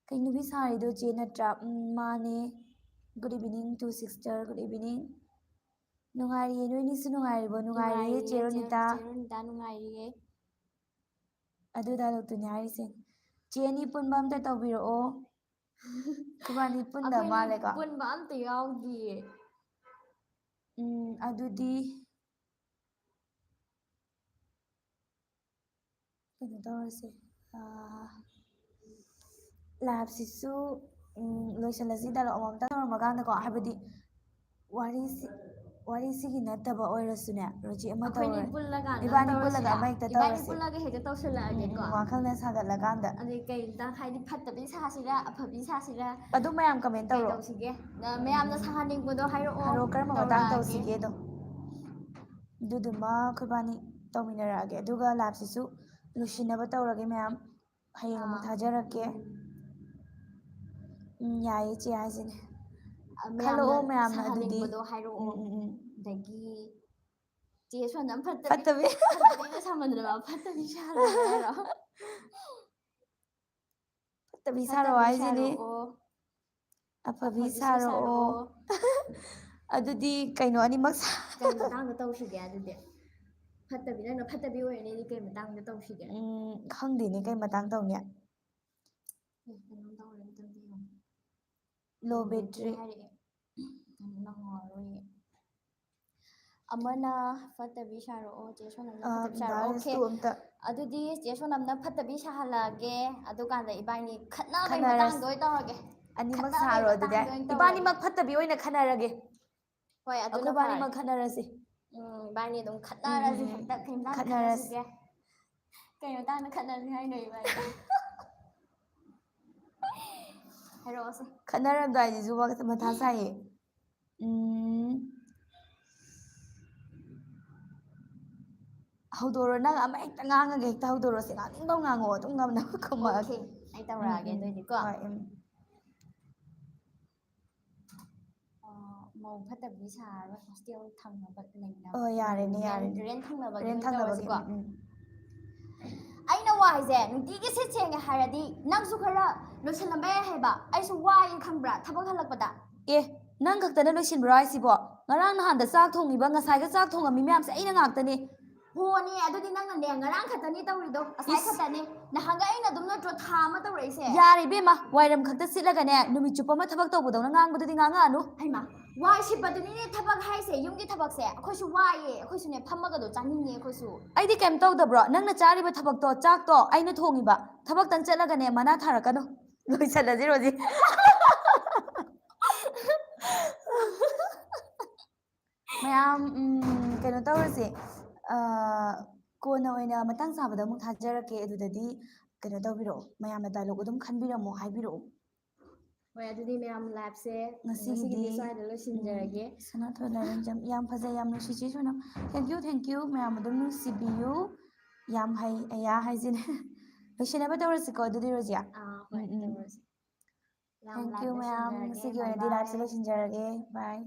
ꯀꯩ ꯅꯨꯄꯤ ꯁꯥꯔꯤꯗꯣ ꯆꯦ ꯅꯠꯇ꯭ꯔꯥ? ꯎꯝ, ꯃꯥꯅꯦ꯫ Good evening to sister, good evening꯫ ꯅꯨꯡꯉꯥꯏꯔꯤꯌꯦ, ꯅꯣꯏꯅꯤꯁꯨ ꯅꯨꯡꯉꯥꯏꯔꯤꯕꯣ? ꯅꯨꯡꯉꯥꯏꯔꯤꯌꯦ, ꯆꯦ ꯔꯣꯅꯤꯇꯥ꯫ ꯆꯦ ꯔꯣꯅꯤꯇꯥ, ꯅꯨꯡꯉꯥꯏꯔꯤꯌꯦ꯫ ꯑꯗꯨ dialogue ꯇꯨꯅꯦ ꯍꯥꯏꯔꯤꯁꯦ꯫ ꯆꯦ ꯑꯅꯤ ꯄꯨꯟꯕ ꯑꯝꯇ ꯇꯧꯕꯤꯔꯛꯑꯣ꯫ ꯈꯣꯏꯕꯥꯅꯤ ꯄꯨꯟꯗ ꯑꯩꯈꯣꯏꯅꯤ ꯃꯥꯜꯂꯦꯀꯣ꯫ ꯄꯨꯟꯕ ꯑꯝꯇ ꯌꯥꯎꯗꯤꯌꯦ꯫ ꯎꯝ, ꯑꯗꯨꯗꯤ ꯀꯩꯅꯣ ꯇꯧꯔꯁꯦ꯫ ꯑꯥ, ꯂꯥꯏꯞꯁꯤꯁꯨ ꯎꯝ, ꯂꯣꯏꯁꯤꯜꯂꯁꯤ ꯗꯥꯏꯂꯣꯛ ꯑꯃꯃꯝꯇꯪ ꯇꯧꯔꯝꯃꯀꯥꯟꯗꯀꯣ, ꯍꯥꯏꯕꯗꯤ ꯋꯥꯔꯤꯁꯤ ꯋꯥꯔꯤꯁꯤꯒꯤ ꯅꯠꯇꯕ ꯑꯣꯏꯔꯁꯨꯅꯦ, ꯔꯣꯖꯤ ꯑꯃ ꯑꯩꯈꯣꯏꯅꯤ ꯇꯧꯔꯦ. ꯄꯨꯜꯂꯀꯥꯟꯗ ꯏꯕꯥꯅꯤ ꯄꯨꯜꯂꯒ ꯇꯧꯔꯁꯤꯔꯥ? ꯑꯃ ꯍꯦꯛꯇ ꯏꯕꯥꯅꯤ ꯇꯧꯔꯁꯦ. ꯄꯨꯜꯂꯒ ꯍꯦꯛꯇ ꯎꯝ, ꯇꯧꯁꯤꯜꯂꯛꯑꯒꯦꯀꯣ. ꯎꯝ, ꯋꯥꯈꯜꯅ ꯁꯥꯒꯠꯂꯀꯥꯟꯗ. ꯑꯗꯩ ꯀꯩ ꯃꯇꯥꯡ, ꯍꯥꯏꯗꯤ ꯐꯠꯇꯕꯤ ꯁꯥꯁꯤꯔꯥ, ꯑꯐꯕꯤ ꯁꯥꯁꯤꯔꯥ? ꯑꯗꯨ ꯃꯌꯥꯝ ꯀꯃꯦꯟ ꯀꯩ ꯇꯧꯔꯣ. ꯇꯧꯁꯤꯒꯦ? ꯅ-, ꯃꯌꯥꯝꯅ ꯁꯥꯍꯟꯅꯤꯡꯕꯗꯣ ꯍꯥꯏꯔꯛꯑꯣ. ꯍꯥꯏꯔꯣ, ꯀꯔꯝꯕ ꯃꯇꯥꯡ ꯇꯧꯔꯛꯑꯒꯦ. ꯇꯧꯁꯤꯒꯦꯗꯣ. ꯑꯗꯨꯗꯨꯃ ꯑꯩꯈꯣꯏꯕꯥꯅꯤ ꯇꯧꯃꯤꯟꯅꯔꯛꯑꯒꯦ, ꯑꯗꯨꯒ ꯂꯥꯏꯞꯁꯤꯁꯨ ꯂꯣꯏꯁꯤꯟꯅꯕ ꯇꯧꯔꯒꯦ ꯃꯌꯥꯝ. ꯍꯌꯦꯡ ꯑꯃꯨꯛ ꯑꯥ. ꯊꯥꯖꯔꯛꯀꯦ. ꯎꯝ, ꯌꯥꯏꯌꯦ ꯆꯦ ꯍꯥꯏꯁꯤꯅꯦ. ꯑ, ꯈꯜꯂꯛꯑꯣ ꯃꯌꯥꯝꯅ ꯃꯌꯥꯝꯅ ꯑꯗꯨꯗꯤ. ꯁꯥꯍꯟꯅꯤꯡꯕꯗꯣ ꯍꯥꯏꯔꯛꯑꯣ. ꯎꯝ, ꯎꯝ, ꯎꯝ. ꯑꯗꯒꯤ ꯆꯦ ꯁꯣꯅꯝ ꯐꯠꯇꯕꯤ, ꯐꯠꯇꯕꯤ. ꯐꯠꯇꯕꯤꯅ ꯁꯥꯃꯟꯗꯅ ꯐꯠꯇꯕꯤ ꯁꯥꯔꯣ ꯍꯥꯏꯔꯣ? ꯐꯠꯇꯕꯤ ꯁꯥꯔꯣ ꯐꯠꯇꯕꯤ ꯍꯥꯏꯁꯤꯅꯤ. ꯁꯥꯔꯛꯑꯣ. ꯑꯐꯕꯤ ꯑꯐꯕꯤꯁꯨ ꯁꯥꯔꯛꯑꯣ. ꯁꯥꯔꯛꯑꯣ. ꯑꯗꯨꯗꯤ ꯀꯩꯅꯣ, ꯑꯅꯤꯃꯛ ꯁꯥ- ꯀꯩ ꯃꯇꯥꯡꯗ ꯇꯧꯁꯤꯒꯦ ꯑꯗꯨꯗꯤ? ꯐꯠꯇꯕꯤ, ꯅꯪꯅ ꯐꯠꯇꯕꯤ ꯑꯣꯏꯔꯅꯦꯗꯤ ꯀꯩ ꯃꯇꯥꯡꯗ ꯇꯧꯁꯤꯒꯦ? ꯎꯝ, ꯈꯪꯗꯦꯅꯦ ꯀꯩ ꯃꯇꯥꯡ ꯇꯧꯅꯤ. ꯑꯦ, ꯀꯩꯅꯣꯝ ꯇꯧꯔꯦ, ꯑꯝꯇ ꯌꯦꯡꯉꯣ. Low Low battery battery. ꯍꯥꯏꯔꯛꯑꯦ. ꯀꯩꯅꯣ ꯅꯪꯉꯣ ꯑꯔꯣꯏꯌꯦ. ꯑꯃꯅ ꯐꯠꯇꯕꯤ ꯁꯥꯔꯛꯑꯣ, ꯆꯦ ꯁꯣꯅꯝꯅ ꯑ, ꯐꯠꯇꯕꯤ ꯁꯥꯔꯛꯑꯣ. ꯗꯥꯟꯁꯇꯨ Okay. ꯑꯝꯇ. ꯑꯗꯨꯗꯤ ꯆꯦ ꯁꯣꯅꯝꯅ ꯐꯠꯇꯕꯤ ꯁꯥꯍꯜꯂꯛꯑꯒꯦ. ꯑꯗꯨꯀꯥꯟꯗ ꯏꯕꯥꯅꯤ ꯈꯠꯅꯕꯩ ꯈꯠꯅꯔꯁꯤ. ꯃꯇꯥꯡꯗ ꯑꯣꯏꯅ ꯇꯧꯔꯒꯦ. ꯑꯅꯤꯃꯛ ꯈꯠꯅꯕꯩ ꯁꯥꯔꯣ ꯑꯗꯨꯗꯤ. ꯃꯇꯥꯡꯗ ꯑꯣꯏꯅ ꯇꯧꯔꯒꯦ. ꯏꯕꯥꯅꯤꯃꯛ ꯐꯠꯇꯕꯤ ꯑꯣꯏꯅ ꯈꯟꯅꯔꯒꯦ. ꯍꯣꯏ, ꯑꯗꯨꯅ ꯑꯩꯈꯣꯏ ꯏꯕꯥꯅꯤꯃꯛ ꯐꯔꯦ. ꯈꯟꯅꯔꯁꯤ. ꯎꯝ, ꯏꯕꯥꯅꯤ ꯑꯗꯨꯝ ꯎꯝ, ꯈꯠꯅꯔꯁꯤ. ꯎꯝ, ꯎꯝ. ꯍꯦꯛꯇ ꯀꯩ ꯃꯇꯥꯡꯗ ꯈꯠꯅꯔꯁꯤ. ꯈꯠꯅꯁꯤꯒꯦ? ꯀꯩ ꯃꯇꯥꯡꯗ ꯈꯠꯅꯁꯤ ꯍꯥꯏꯅꯣ ꯏꯕꯥꯅꯤ? ꯍꯥꯏꯔꯛꯑꯣꯁꯦ. ꯈꯠꯅꯔꯝꯗꯥꯏꯁꯤꯁꯨ ꯋꯥ-, ꯃꯊꯥ ꯁꯥꯏꯌꯦ. ꯎꯝ. ꯍꯧꯗꯣꯔꯣ, ꯅꯪ ꯑꯃ ꯍꯦꯛꯇ ꯉꯥꯡꯉꯒ ꯍꯦꯛꯇ ꯍꯧꯗꯣꯔꯣ, ꯁꯤ ꯉꯥꯡꯅꯤꯡꯕ ꯉꯥꯡꯉꯣ, ꯑꯗꯨꯝ ꯉꯝꯅꯕ ꯈꯨꯝꯃꯛꯑꯒꯦ. Okay, ꯑꯩ ꯇꯧꯔꯛꯑꯒꯦ ꯎꯝ, ꯎꯝ. ꯑꯗꯨꯑꯣꯏꯗꯤꯀꯣ. ꯍꯣꯏ, ꯎꯝ. ꯑ, ꯃꯧ ꯐꯠꯇꯕꯤ ꯁꯥꯔꯔꯣꯏ, hostel ꯊꯪꯅꯕ ꯂꯩꯅꯕ, ꯑꯣ, ꯌꯥꯔꯦꯅꯦ, rent, ꯌꯥꯔꯦꯅꯦ. rent ꯊꯪꯅꯕꯒꯤ Rent ꯑꯣꯏꯅ ꯊꯪꯅꯕꯒꯤ, ꯇꯧꯔꯁꯤꯀꯣ. ꯎꯝ, ꯎꯝ. ꯑꯩꯅ ꯋꯥ ꯍꯥꯏꯁꯦ ꯅꯨꯡꯇꯤꯒꯤ ꯁꯤꯠ ꯁꯦꯡꯉꯦ ꯍꯥꯏꯔꯗꯤ ꯅꯪꯁꯨ ꯈꯔ ꯂꯣꯏꯁꯤꯜꯂꯝꯕ ꯌꯥꯏ ꯍꯥꯏꯕ꯫ ꯑꯩꯁꯨ ꯋꯥꯏꯌꯦ ꯈꯪꯕ꯭ꯔꯥ ꯊꯕꯛ ꯍꯜꯂꯛꯄꯗ꯫ ꯑꯦ, ꯅꯪ ꯈꯛꯇꯅ ꯂꯣꯏꯁꯤꯟꯕ꯭ꯔꯣ ꯍꯥꯏꯁꯤꯕꯣ? ꯉꯔꯥꯡ ꯅꯍꯥꯟꯗ ꯆꯥꯛ ꯊꯣꯡꯉꯤꯕ, ꯉꯁꯥꯏꯒ ꯆꯥꯛ ꯊꯣꯡꯉꯝꯃꯤ ꯃꯌꯥꯝꯁꯦ ꯑꯩꯅ ꯉꯥꯛꯇꯅꯦ꯫ ꯍꯣꯅꯦ, ꯑꯗꯨꯗꯤ ꯅꯪꯅꯅꯦ ꯉꯔꯥꯡ ꯈꯛꯇꯅꯤ ꯇꯧꯔꯤꯗꯣ, ꯉꯁꯥꯏ ꯏꯁ꯫ ꯈꯛꯇꯅꯤ꯫ ꯅꯍꯥꯟꯒ ꯑꯩꯅ ꯑꯗꯨꯝ ꯅꯠꯇ꯭ꯔꯣ ꯊꯥ ꯑꯃ ꯇꯧꯔꯛꯏꯁꯦ? ꯌꯥꯔꯦ ꯏꯕꯦꯝꯃ, ꯋꯥꯏꯔꯝ ꯈꯛꯇ ꯁꯤꯠꯂꯒꯅꯦ ꯅꯨꯃꯤꯠ ꯆꯨꯞꯄ ꯑꯃ ꯊꯕꯛ ꯇꯧꯕꯗꯧꯅ ꯉꯥꯡꯕꯗꯨꯗꯤ ꯉꯥꯡꯉꯛꯑꯅꯨ꯫ ꯍꯩꯃꯥ, ꯋꯥꯏ ꯁꯤꯠꯄꯗꯨꯅꯤꯅꯦ ꯊꯕꯛ ꯍꯥꯏꯁꯦ, ꯌꯨꯝꯒꯤ ꯊꯕꯛꯁꯦ꯫ ꯑꯩꯈꯣꯏꯁꯨ ꯋꯥꯏꯌꯦ, ꯑꯩꯈꯣꯏꯁꯨꯅꯦ ꯐꯝꯃꯒꯗꯣ ꯆꯥꯅꯤꯡꯉꯦ ꯑꯩꯈꯣꯏꯁꯨ꯫ ꯑꯩꯗꯤ ꯀꯩꯝ ꯇꯧꯗꯕ꯭ꯔꯣ? ꯅꯪꯅ ꯆꯥꯔꯤꯕ ꯊꯕꯛꯇꯣ, ꯆꯥꯛꯇꯣ ꯑꯩꯅ ꯊꯣꯡꯉꯤꯕ꯫ ꯊꯕꯛꯇꯪ ꯆꯠꯂꯒꯅꯦ ꯃꯅꯥ ꯊꯥꯔꯛꯀꯅꯨ꯫ ꯂꯣꯏꯁꯜꯂꯁꯤ ꯔꯣꯖꯤ꯫ ꯃꯌꯥꯝ, ꯎꯝ, ꯀꯩꯅꯣ ꯇꯧꯔꯁꯦ꯫ ꯑ, ꯀꯣꯟꯅ ꯑꯣꯏꯅ ꯃꯇꯥꯡ ꯆꯥꯕꯗ ꯑꯃꯨꯛ ꯊꯥꯖꯔꯛꯀꯦ꯫ ꯑꯗꯨꯗꯗꯤ ꯀꯩꯅꯣ ꯇꯧꯕꯤꯔꯛꯑꯣ, ꯃꯌꯥꯝꯅ dialogue ꯑꯗꯨꯝ ꯈꯟꯕꯤꯔꯝꯃꯣ, ꯍꯥꯏꯕꯤꯔꯛꯑꯣ꯫ ꯍꯣꯏ, ꯑꯗꯨꯗꯤ ꯃꯌꯥꯝ liveꯁꯦ ꯉꯁꯤꯒꯤꯗꯤ ꯉꯁꯤꯒꯤꯗꯤ ꯁ꯭ꯋꯥꯏꯗ ꯂꯣꯏꯁꯤꯟꯖꯔꯒꯦ꯫ ꯎꯝ, ꯁꯅꯥꯊꯣꯏ ꯂꯥꯏꯔꯦꯝꯖꯝ, ꯌꯥꯝ ꯐꯖꯩ, ꯌꯥꯝ ꯅꯨꯡꯁꯤ ꯆꯦ Sonam. Thank you, thank you, ꯃꯌꯥꯝ ꯑꯗꯨꯝ ꯅꯨꯡꯁꯤꯕꯤꯌꯨ꯫ ꯌꯥꯝ ꯍꯩ, ꯑꯌꯥ ꯍꯥꯏꯁꯤꯅꯦ꯫ ꯂꯣꯏꯁꯤꯟꯅꯕ ꯇꯧꯔꯁꯤꯀꯣ ꯑꯗꯨꯗꯤ ꯔꯣꯖꯤꯌꯥ꯫ ꯑꯥ, ꯍꯣꯏ, ꯎꯝ, ꯎꯝ꯫ ꯇꯧꯔꯁꯤ꯫ ꯌꯥꯝ Thank you live ꯃꯌꯥꯝ, ꯂꯣꯏꯁꯤꯟꯖꯔꯒꯦ꯫ ꯉꯁꯤꯒꯤ ꯑꯣꯏꯅꯗꯤ Bye liveꯁꯦ bye꯫ ꯂꯣꯏꯁꯤꯟꯖꯔꯒꯦ꯫ Bye꯫